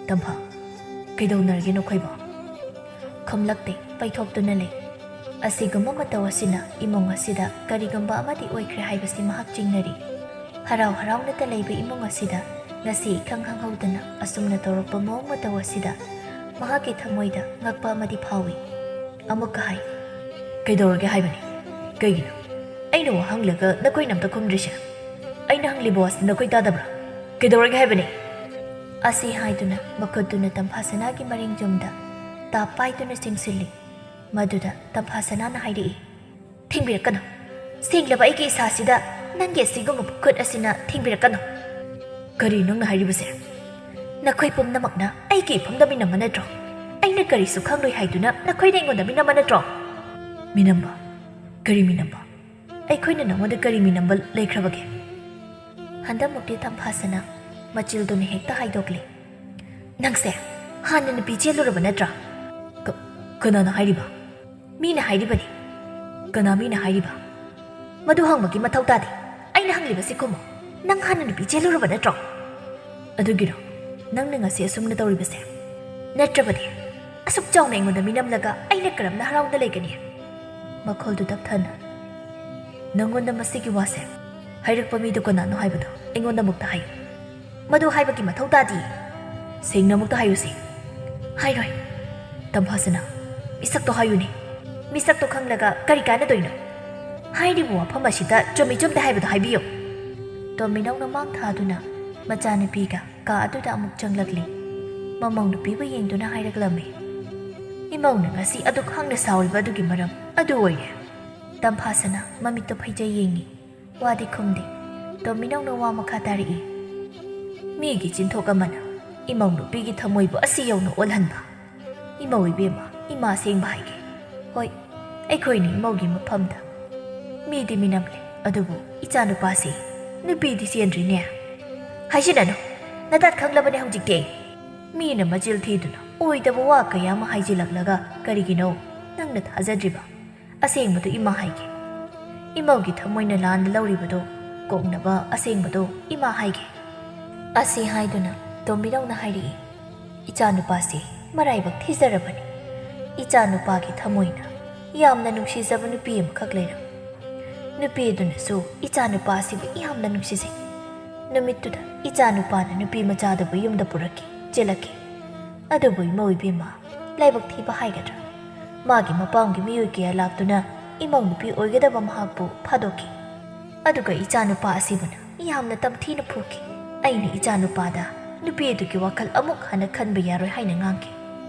ꯇꯝꯐꯥ, ꯀꯩꯗꯧꯅꯔꯒꯦ ꯅꯈꯣꯏꯕꯣ?" ꯈꯨꯝꯂꯛꯇꯦ, ꯄꯩꯊꯣꯛꯇꯨꯅ ꯂꯩ꯫ ꯑꯁꯤꯒꯨꯝꯕ ꯃꯇꯧ ꯑꯁꯤꯅ ꯏꯃꯨꯡ ꯑꯁꯤꯗ ꯀꯔꯤꯒꯨꯝꯕ ꯑꯃꯗꯤ ꯑꯣꯏꯈ꯭ꯔꯦ ꯍꯥꯏꯕꯁꯤ ꯃꯍꯥꯛ ꯆꯤꯡꯅꯔꯤ꯫ ꯍꯔꯥꯎ ꯍꯔꯥꯎꯅꯇ ꯂꯩꯕ ꯏꯃꯨꯡ ꯑꯁꯤꯗ ꯉꯁꯤ ꯏꯈꯪ ꯈꯪꯍꯧꯗꯅ ꯑꯁꯨꯝꯅ ꯇꯧꯔꯛꯄ ꯃꯑꯣꯡ ꯃꯇꯧ ꯑꯁꯤꯗ ꯃꯍꯥꯛꯀꯤ ꯊꯃꯣꯏꯗ ꯉꯛꯄ ꯑꯃꯗꯤ ꯐꯥꯎꯏ꯫ ꯑꯃꯨꯛꯀ ꯍꯥꯏ, "ꯀꯩꯗꯧꯔꯒꯦ ꯍꯥꯏꯕꯅꯤ? ꯀꯩꯒꯤꯅꯣ? ꯑꯩꯅ ꯋꯥ ꯍꯪꯂꯒ ꯅꯈꯣꯏꯅ ꯑꯝꯇ ꯈꯨꯝꯗ꯭ꯔꯤꯁꯦ? ꯑꯩꯅ ꯍꯪꯂꯤꯕ ꯋꯥꯁꯤ ꯅꯈꯣꯏ ꯇꯥꯗꯕ꯭ꯔꯥ? ꯀꯩꯗꯧꯔꯒꯦ ꯍꯥꯏꯕꯅꯤ?" ꯑꯁꯤ ꯍꯥꯏꯗꯨꯅ ꯃꯈꯨꯠꯇꯨꯅ ꯇꯝꯐꯥꯁꯅꯥꯒꯤ ꯃꯔꯤꯡ ꯌꯨꯝꯗ ꯇꯥꯞ ꯄꯥꯏꯗꯨꯅ ꯆꯤꯡꯁꯤꯜꯂꯤ꯫ ꯃꯗꯨꯗ ꯇꯝꯐꯥꯁꯅꯥꯅ ꯍꯥꯏꯔꯛꯏ, "ꯊꯤꯡꯕꯤꯔꯛꯀꯅꯨ꯫ ꯁꯦꯡꯂꯕ ꯑꯩꯒꯤ ꯏꯁꯥꯁꯤꯗ ꯅꯪꯒꯤ ꯑꯁꯤꯒꯨꯝꯕ ꯈꯨꯠ ꯑꯁꯤꯅ ꯊꯤꯡꯕꯤꯔꯛꯀꯅꯨ꯫" "ꯀꯔꯤ ꯅꯪꯅ ꯍꯥꯏꯔꯤꯕꯁꯦ?" "ꯅꯈꯣꯏ ꯄꯨꯝꯅꯃꯛꯅ ꯑꯩꯒꯤ ꯏꯐꯝꯗ ꯃꯤꯅꯝꯕ ꯅꯠꯇ꯭ꯔꯣ? ꯑꯩꯅ ꯀꯔꯤꯁꯨ ꯈꯪꯂꯣꯏ ꯍꯥꯏꯗꯨꯅ ꯅꯈꯣꯏꯅ ꯑꯩꯉꯣꯟꯗ ꯃꯤꯅꯝꯕ ꯅꯠꯇ꯭ꯔꯣ?" "ꯃꯤꯅꯝꯕ? ꯀꯔꯤ ꯃꯤꯅꯝꯕ? ꯑꯩꯈꯣꯏꯅ ꯅꯉꯣꯟꯗ ꯀꯔꯤ ꯃꯤꯅꯝꯕ ꯂꯩꯈ꯭ꯔꯕꯒꯦ?" ꯍꯟꯗꯛꯃꯨꯛꯇꯤ ꯇꯝꯐꯥꯁꯅꯥ ꯃꯆꯤꯜꯗꯨꯅ ꯍꯦꯛꯇ ꯍꯥꯏꯗꯣꯛꯂꯦ, "ꯅꯪꯁꯦ ꯍꯥꯟꯅ ꯅꯨꯄꯤ ꯆꯦꯜꯂꯨꯔꯕ ꯅꯠꯇ꯭ꯔꯥ?" "ꯀ-, ꯀꯅꯥꯅ ꯍꯥꯏꯔꯤꯕ?" "ꯃꯤꯅ ꯍꯥꯏꯔꯤꯕꯅꯤ꯫" "ꯀꯅꯥ ꯃꯤꯅ ꯍꯥꯏꯔꯤꯕ?" "ꯃꯗꯨ ꯍꯪꯕꯒꯤ ꯃꯊꯧ ꯇꯥꯗꯦ꯫ ꯑꯩꯅ ꯍꯪꯂꯤꯕꯁꯤ ꯈꯨꯝꯃꯨ꯫ ꯅꯪ ꯍꯥꯟꯅ ꯅꯨꯄꯤ ꯆꯦꯜꯂꯨꯔꯕ ꯅꯠꯇ꯭ꯔꯣ?" "ꯑꯗꯨꯒꯤꯔꯣ ꯅꯪꯅ ꯉꯁꯤ ꯑꯁꯨꯝꯅ ꯇꯧꯔꯤꯕꯁꯦ? ꯅꯠꯇ꯭ꯔꯕꯗꯤ ꯑꯁꯨꯛ ꯆꯥꯎꯅ ꯑꯩꯉꯣꯟꯗ ꯃꯤꯅꯝꯂꯒ ꯑꯩꯅ ꯀꯔꯝꯅ ꯍꯔꯥꯎꯅ ꯂꯩꯒꯅꯤ?" ꯃꯈꯣꯜꯗꯨ ꯇꯞꯊꯅ, "ꯅꯪꯉꯣꯟꯗ ꯃꯁꯤꯒꯤ ꯋꯥꯁꯦ ꯍꯥꯏꯔꯛꯄ ꯃꯤꯗꯨ ꯀꯅꯥꯅꯣ ꯍꯥꯏꯕꯗꯨ ꯑꯩꯉꯣꯟꯗ ꯑꯃꯨꯛꯇ ꯍꯥꯏꯌꯨ꯫" "ꯃꯗꯨ ꯍꯥꯏꯕꯒꯤ ꯃꯊꯧ ꯇꯥꯗꯦ꯫" "ꯁꯦꯡꯅ ꯑꯃꯨꯛꯇ ꯍꯥꯏꯌꯨꯁꯦ꯫" "ꯍꯥꯏꯔꯣꯏ꯫" "ꯇꯝꯐꯥꯁꯅꯥ, ꯃꯤꯁꯛꯇꯣ ꯍꯥꯏꯌꯨꯅꯦ꯫" "ꯃꯤꯁꯛꯇꯣ ꯈꯪꯂꯒ ꯀꯔꯤ ꯀꯥꯟꯅꯗꯣꯏꯅꯣ? ꯍꯥꯏꯔꯤꯕ ꯋꯥꯐꯝ ꯑꯁꯤꯗ ꯆꯨꯝꯃꯤ ꯆꯨꯝꯗꯦ ꯍꯥꯏꯕꯗꯣ ꯍꯥꯏꯕꯤꯌꯨ꯫" ꯇꯣꯝꯕꯤꯅꯧꯅ ꯃꯥꯡ ꯊꯥꯗꯨꯅ, ꯃꯆꯥꯅꯨꯄꯤꯒ ꯀꯥ ꯑꯗꯨꯗ ꯑꯃꯨꯛ ꯆꯪꯂꯛꯂꯤ꯫ ꯃꯃꯧ ꯅꯨꯄꯤꯕꯨ ꯌꯦꯡꯗꯨꯅ ꯍꯥꯏꯔꯛꯂꯝꯃꯤ, "ꯏꯃꯧꯅ ꯉꯁꯤ ꯑꯗꯨꯛ ꯍꯪꯅ ꯁꯥꯎꯔꯤꯕ ꯑꯗꯨꯒꯤ ꯃꯔꯝ ꯑꯗꯨ ꯑꯣꯏꯔꯦ꯫" ꯇꯝꯐꯥꯁꯅ ꯃꯃꯤꯠꯇꯣ ꯐꯩꯖꯩ ꯌꯦꯡꯉꯤ꯫ ꯋꯥꯗꯤ ꯈꯨꯝꯗꯦ꯫ ꯇꯣꯝꯕꯤꯅꯧꯅ ꯋꯥ ꯃꯈꯥ ꯇꯥꯔꯛꯏ, "ꯃꯤꯒꯤ ꯆꯤꯟꯊꯣꯛ ꯑꯃꯅ ꯏꯃꯧ ꯅꯨꯄꯤꯒꯤ ꯊꯃꯣꯏꯕꯨ ꯑꯁꯤ ꯌꯧꯅ ꯑꯣꯜꯍꯟꯕ꯫ ꯏꯃꯧ ꯏꯕꯦꯝꯃ, ꯏꯃꯥ ꯑꯁꯦꯡꯕ ꯍꯥꯏꯒꯦ꯫ ꯍꯣꯏ, ꯑꯩꯈꯣꯏꯅ ꯏꯃꯧꯒꯤ ꯃꯐꯝꯗ ꯃꯤꯗꯤ ꯃꯤꯅꯝꯂꯦ, ꯑꯗꯨꯕꯨ ꯏꯆꯥꯅꯨꯄꯥꯁꯤ ꯅꯨꯄꯤꯗꯤ ꯆꯦꯟꯗ꯭ꯔꯤꯅꯦ꯫ ꯍꯥꯏꯖꯤꯟꯅꯅꯨ, ꯅꯇꯠ ꯈꯪꯂꯕꯅꯦ ꯍꯧꯖꯤꯛꯇꯤ꯫ ꯃꯤꯅ ꯃꯆꯤꯜ ꯊꯤꯗꯨꯅ ꯑꯣꯏꯗꯕ ꯋꯥ ꯀꯌꯥ ꯑꯃ ꯍꯥꯏꯖꯤꯜꯂꯛꯂꯒ ꯀꯔꯤꯒꯤꯅꯣ ꯅꯪꯅ ꯊꯥꯖꯗ꯭ꯔꯤꯕ? ꯑꯁꯦꯡꯕꯗꯨ ꯏꯃꯥ ꯍꯥꯏꯒꯦ꯫ ꯏꯃꯧꯒꯤ ꯊꯃꯣꯏꯅ ꯂꯥꯟꯅ ꯂꯧꯔꯤꯕꯗꯣ ꯀꯣꯛꯅꯕ ꯑꯁꯦꯡꯕꯗꯣ ꯏꯃꯥ ꯍꯥꯏꯒꯦ꯫" ꯑꯁꯤ ꯍꯥꯏꯗꯨꯅ ꯇꯣꯝꯕꯤꯅꯧꯅ ꯍꯥꯏꯔꯛꯏ, "ꯏꯆꯥꯅꯨꯄꯥꯁꯤ ꯃꯔꯥꯏꯕꯛ ꯊꯤꯖꯔꯕꯅꯤ꯫ ꯏꯆꯥꯅꯨꯄꯥꯒꯤ ꯊꯃꯣꯏꯅ ꯌꯥꯝꯅ ꯅꯨꯡꯁꯤꯖꯕ ꯅꯨꯄꯤ ꯑꯃꯈꯛ ꯂꯩꯔꯝ꯫ ꯅꯨꯄꯤ ꯑꯗꯨꯅꯁꯨ ꯏꯆꯥꯅꯨꯄꯥ ꯑꯁꯤꯕꯨ ꯌꯥꯝꯅ ꯅꯨꯡꯁꯤꯖꯩ꯫ ꯅꯨꯃꯤꯠꯇꯨꯗ ꯏꯆꯥꯅꯨꯄꯥꯅ ꯅꯨꯄꯤ ꯃꯆꯥꯗꯨꯕꯨ ꯌꯨꯝꯗ ꯄꯨꯔꯛꯈꯤ, ꯆꯦꯜꯂꯛꯈꯤ꯫ ꯑꯗꯨꯕꯨ ꯏꯃꯧ ꯏꯕꯦꯝꯃ, ꯂꯥꯏꯕꯛ ꯊꯤꯕ ꯍꯥꯏꯒꯗ꯭ꯔꯥ, ꯃꯥꯒꯤ ꯃꯄꯥꯝꯒꯤ ꯃꯤꯑꯣꯏ ꯀꯌꯥ ꯂꯥꯛꯇꯨꯅ ꯏꯃꯧ ꯅꯨꯄꯤ ꯑꯣꯏꯒꯗꯕ ꯃꯍꯥꯛꯄꯨ ꯐꯥꯗꯣꯛꯈꯤ꯫ ꯑꯗꯨꯒ ꯏꯆꯥꯅꯨꯄꯥ ꯑꯁꯤꯕꯨꯅ ꯌꯥꯝꯅ ꯇꯝꯊꯤꯅ ꯐꯨꯈꯤ꯫ ꯑꯩꯅ ꯏꯆꯥꯅꯨꯄꯥꯗ ꯅꯨꯄꯤ ꯑꯗꯨꯒꯤ ꯋꯥꯈꯜ ꯑꯃꯨꯛ ꯍꯟꯅ ꯈꯟꯕ ꯌꯥꯔꯣꯏ ꯍꯥꯏꯅ ꯉꯥꯡꯈꯤ꯫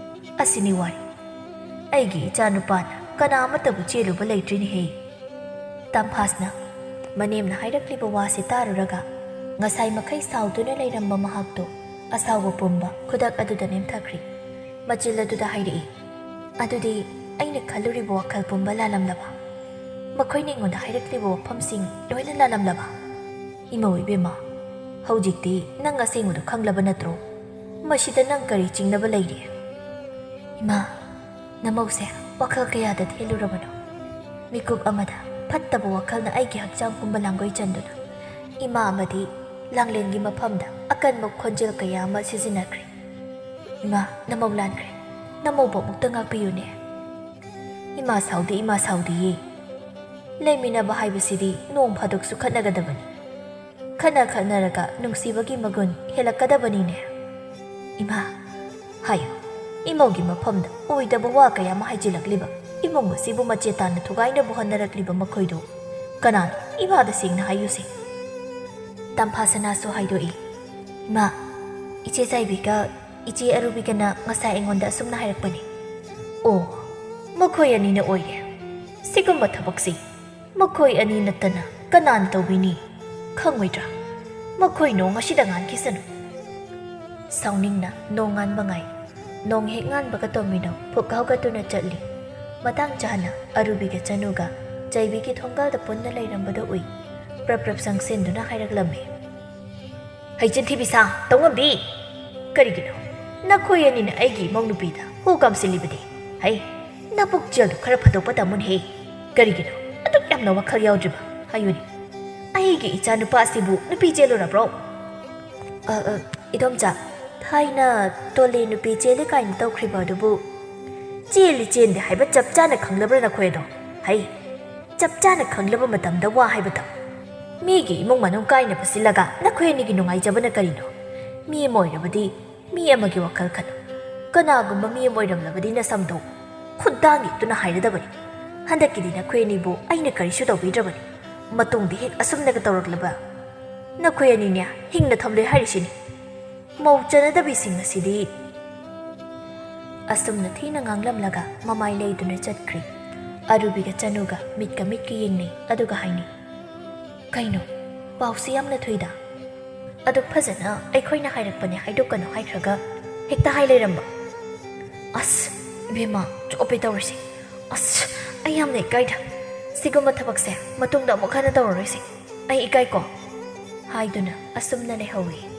ꯑꯁꯤꯅꯤ ꯋꯥꯔꯤ꯫ ꯑꯩꯒꯤ ꯏꯆꯥꯅꯨꯄꯥꯅ ꯀꯅꯥ ꯑꯃꯠꯇꯕꯨ ꯆꯦꯜꯂꯨꯕ ꯂꯩꯇ꯭ꯔꯤꯅꯦꯍꯦ꯫" ꯇꯝꯐꯥꯁꯅ ꯃꯅꯦꯝꯅ ꯍꯥꯏꯔꯛꯂꯤꯕ ꯋꯥꯁꯤ ꯇꯥꯔꯨꯔꯒ ꯉꯁꯥꯏ ꯃꯈꯩ ꯁꯥꯎꯗꯨꯅ ꯂꯩꯔꯝꯕ ꯃꯍꯥꯛꯇꯨ ꯑꯁꯥꯎꯕ ꯄꯨꯝꯕ ꯈꯨꯗꯛ ꯑꯗꯨꯗ ꯅꯦꯝꯊꯈ꯭ꯔꯤ꯫ ꯃꯆꯤꯜ ꯑꯗꯨꯗ ꯍꯥꯏꯔꯛꯏ, "ꯑꯗꯨꯗꯤ ꯑꯩꯅ ꯈꯜꯂꯨꯔꯤꯕ ꯋꯥꯈꯜ ꯄꯨꯝꯕ ꯂꯥꯜꯂꯝꯂꯕ? ꯃꯈꯣꯏꯅ ꯑꯩꯉꯣꯟꯗ ꯍꯥꯏꯔꯛꯂꯤꯕ ꯋꯥꯐꯝꯁꯤꯡ ꯂꯣꯏꯅ ꯂꯥꯜꯂꯝꯂꯕ? ꯏꯃꯧ ꯏꯕꯦꯝꯃ, ꯍꯧꯖꯤꯛꯇꯤ ꯅꯪ ꯑꯁꯦꯡꯕꯗꯨ ꯈꯪꯂꯕ ꯅꯠꯇ꯭ꯔꯣ? ꯃꯁꯤꯗ ꯅꯪ ꯀꯔꯤ ꯆꯤꯡꯅꯕ ꯂꯩꯔꯤ?" "ꯏꯃꯥ, ꯅꯃꯧꯁꯦ ꯋꯥꯈꯜ ꯀꯌꯥꯗ ꯊꯦꯜꯂꯨꯔꯕꯅꯣ? ꯃꯤꯀꯨꯞ ꯑꯃꯗ ꯐꯠꯇꯕ ꯋꯥꯈꯜꯅ ꯑꯩꯒꯤ ꯍꯛꯆꯥꯡ ꯄꯨꯝꯕ ꯂꯥꯡꯒꯣꯏ ꯆꯟꯗꯨꯅ ꯏꯃꯥ ꯑꯃꯗꯤ ꯂꯥꯡꯂꯦꯟꯒꯤ ꯃꯐꯝꯗ ꯑꯀꯟꯕ ꯈꯣꯟꯖꯦꯜ ꯀꯌꯥ ꯑꯃ ꯁꯤꯖꯤꯟꯅꯈ꯭ꯔꯦ꯫ ꯏꯃꯥ, ꯅꯃꯧ ꯂꯥꯟꯈ꯭ꯔꯦ꯫ ꯅꯃꯧꯕꯨ ꯑꯃꯨꯛꯇ ꯉꯥꯛꯄꯤꯌꯨꯅꯦ꯫" "ꯏꯃꯥ ꯁꯥꯎꯗꯦ, ꯏꯃꯥ ꯁꯥꯎꯗꯦꯌꯦ꯫ ꯂꯩꯃꯤꯟꯅꯕ ꯍꯥꯏꯕꯁꯤꯗꯤ ꯅꯣꯡ ꯐꯥꯗꯣꯛꯁꯨ ꯈꯠꯅꯒꯗꯕꯅꯤ꯫ ꯈꯠꯅ ꯈꯠꯅꯔꯒ ꯅꯨꯡꯁꯤꯕꯒꯤ ꯃꯒꯨꯟ ꯍꯦꯜꯂꯛꯀꯗꯕꯅꯤꯅꯦ꯫ ꯏꯃꯥ, ꯍꯥꯏꯌꯨ, ꯏꯃꯧꯒꯤ ꯃꯐꯝꯗ ꯑꯣꯏꯗꯕ ꯋꯥ ꯀꯌꯥ ꯑꯃ ꯍꯥꯏꯖꯤꯜꯂꯛꯂꯤꯕ, ꯏꯃꯨꯡ ꯑꯁꯤꯕꯨ ꯃꯆꯦ ꯇꯥꯅ ꯊꯨꯒꯥꯏꯅꯕ ꯍꯣꯠꯅꯔꯛꯂꯤꯕ ꯃꯈꯣꯏꯗꯨ ꯀꯅꯥꯅꯣ? ꯏꯃꯥꯗ ꯁꯦꯡꯅ ꯍꯥꯏꯌꯨꯁꯦ꯫" ꯇꯝꯐꯥꯁꯅꯥꯁꯨ ꯍꯥꯏꯗꯣꯛꯏ, ꯏꯃꯥ, ꯏꯆꯦ ꯆꯥꯏꯕꯤꯒ ꯏꯆꯦ ꯑꯔꯨꯕꯤꯒꯅ ꯉꯁꯥꯏ ꯑꯩꯉꯣꯟꯗ ꯑꯁꯨꯝꯅ ꯍꯥꯏꯔꯛꯄꯅꯤ꯫ ꯑꯣ, ꯃꯈꯣꯏ ꯑꯅꯤꯅ ꯑꯣꯏꯔꯦ꯫ ꯁꯤꯒꯨꯝꯕ ꯊꯕꯛꯁꯤ ꯃꯈꯣꯏ ꯑꯅꯤ ꯅꯠꯇꯅ ꯀꯅꯥꯅ ꯇꯧꯕꯤꯅꯤ? ꯈꯪꯉꯣꯏꯗ꯭ꯔꯥ? ꯃꯈꯣꯏ ꯅꯣꯡ ꯑꯁꯤꯗ ꯉꯥꯟꯈꯤꯁꯅꯨ꯫ ꯁꯥꯎꯅꯤꯡꯅ ꯅꯣꯡ ꯉꯥꯟꯕ ꯉꯥꯏ꯫ ꯅꯣꯡ ꯍꯦꯛ ꯉꯥꯟꯕꯒ ꯇꯣꯝꯕꯤꯅꯧ ꯐꯨꯛ ꯍꯧꯒꯠꯇꯨꯅ ꯆꯠꯂꯤ꯫ ꯃꯇꯥꯡ ꯆꯥꯅ ꯑꯔꯨꯕꯤꯒ ꯆꯅꯨꯒ ꯆꯩꯕꯤꯒꯤ ꯊꯣꯡꯒꯥꯜꯗ ꯄꯨꯟꯅ ꯂꯩꯔꯝꯕꯗꯣ ꯎꯏ꯫ ꯄ꯭ꯔꯞ ꯄ꯭ꯔꯞ ꯆꯪꯁꯤꯟꯗꯨꯅ ꯍꯥꯏꯔꯛꯂꯝꯃꯤ꯫ "ꯍꯩ ꯆꯤꯟꯊꯤꯕꯤ ꯁꯥ, ꯇꯧꯉꯝꯕꯤ! ꯀꯔꯤꯒꯤꯅꯣ ꯅꯈꯣꯏ ꯑꯅꯤꯅ ꯑꯩꯒꯤ ꯏꯃꯧ ꯅꯨꯄꯤꯗ ꯍꯨ ꯀꯥꯝꯁꯤꯜꯂꯤꯕꯗꯤ? ꯍꯩ, ꯅꯕꯨꯛ ꯆꯦꯜꯗꯨ ꯈꯔ ꯐꯗꯣꯛꯄ ꯇꯝꯃꯨꯅꯦꯍꯦ꯫ ꯀꯔꯤꯒꯤꯅꯣ ꯑꯗꯨꯛ ꯌꯥꯝꯅ ꯋꯥꯈꯜ ꯌꯥꯎꯗ꯭ꯔꯤꯕ? ꯍꯥꯏꯌꯨꯅꯦ, ꯑꯩꯒꯤ ꯏꯆꯥ ꯅꯨꯄꯥ ꯑꯁꯤꯕꯨ ꯅꯨꯄꯤ ꯆꯦꯜꯂꯨꯔꯕ꯭ꯔꯣ?" "ꯑ, ꯑ, ꯏꯗꯣꯝꯆꯥ, ꯊꯥꯏꯅ ꯇꯣꯂꯦ ꯅꯨꯄꯤ ꯆꯦꯜꯂꯤ ꯀꯥꯏꯅ ꯇꯧꯈ꯭ꯔꯤꯕ ꯑꯗꯨꯕꯨ ꯆꯦꯜꯂꯤ ꯆꯦꯟꯗꯦ ꯍꯥꯏꯕ ꯆꯞ ꯆꯥꯅ ꯈꯪꯂꯕ꯭ꯔꯥ ꯅꯈꯣꯏ ꯑꯗꯣ? ꯍꯩ, ꯆꯞ ꯆꯥꯅ ꯈꯪꯂꯕ ꯃꯇꯝꯗ ꯋꯥ ꯍꯥꯏꯕ ꯇꯝ꯫ ꯃꯤꯒꯤ ꯏꯃꯨꯡ ꯃꯅꯨꯡ ꯀꯥꯏꯅꯕ ꯁꯤꯜꯂꯒ ꯅꯈꯣꯏ ꯑꯅꯤꯒꯤ ꯅꯨꯡꯉꯥꯏꯖꯕꯅ ꯀꯔꯤꯅꯣ? ꯃꯤ ꯑꯃ ꯑꯣꯏꯔꯕꯗꯤ ꯃꯤ ꯑꯃꯒꯤ ꯋꯥꯈꯜ ꯈꯜꯂꯨ꯫ ꯀꯅꯥꯒꯨꯝꯕ ꯃꯤ ꯑꯃ ꯑꯣꯏꯔꯝꯂꯕꯗꯤ ꯅꯁꯝꯗꯣ ꯈꯨꯠꯗꯥꯡ ꯌꯦꯛꯇꯨꯅ ꯍꯥꯏꯔꯗꯕꯅꯤ꯫ ꯍꯟꯗꯛꯀꯤꯗꯤ ꯅꯈꯣꯏ ꯑꯅꯤꯕꯨ ꯑꯩꯅ ꯀꯔꯤꯁꯨ ꯇꯧꯕꯤꯗ꯭ꯔꯕꯅꯤ꯫ ꯃꯇꯨꯡꯗ ꯍꯦꯛ ꯑꯁꯨꯝꯅꯒ ꯇꯧꯔꯛꯂꯕ ꯅꯈꯣꯏ ꯑꯅꯤꯅꯦ ꯍꯤꯡꯅ ꯊꯝꯂꯣꯏ ꯍꯥꯏꯔꯤꯁꯤꯅꯤ꯫ ꯃꯧ ꯆꯥꯟꯅꯗꯕꯤꯁꯤꯡ ꯑꯁꯤꯗꯤ꯫" ꯑꯁꯨꯝꯅ ꯊꯤꯅ ꯉꯥꯡꯂꯝꯂꯒ ꯃꯃꯥꯏ ꯂꯩꯗꯨꯅ ꯆꯠꯈ꯭ꯔꯤ꯫ ꯑꯔꯨꯕꯤꯒ ꯆꯅꯨꯒ ꯃꯤꯠꯀ ꯃꯤꯠꯀ ꯌꯦꯡꯅꯩ, ꯑꯗꯨꯒ ꯍꯥꯏꯅꯩ, "ꯀꯩꯅꯣ, ꯄꯥꯎꯁꯤ ꯌꯥꯝꯅ ꯊꯨꯏꯗ꯫ ꯑꯗꯨꯛ ꯐꯖꯅ ꯑꯩꯈꯣꯏꯅ ꯍꯥꯏꯔꯛꯄꯅꯦ ꯍꯥꯏꯗꯣꯛꯀꯅꯨ ꯍꯥꯏꯈ꯭ꯔꯒ ꯍꯦꯛꯇ ꯍꯥꯏ ꯂꯩꯔꯝꯕ꯫ ꯑꯁ, ꯏꯕꯦꯝꯃ, ꯆꯣꯞꯄꯦ ꯇꯧꯔꯤꯁꯦ꯫ ꯑꯁ, ꯑꯩ ꯌꯥꯝꯅ ꯏꯀꯥꯏꯗ꯫ ꯁꯤꯒꯨꯝꯕ ꯊꯕꯛꯁꯦ ꯃꯇꯨꯡꯗ ꯑꯃꯨꯛ ꯍꯟꯅ ꯇꯧꯔꯔꯣꯏꯁꯦ꯫ ꯑꯩ ꯏꯀꯥꯏꯀꯣ꯫" ꯍꯥꯏꯗꯨꯅ ꯑꯁꯨꯝꯅ ꯂꯩꯍꯧꯏ꯫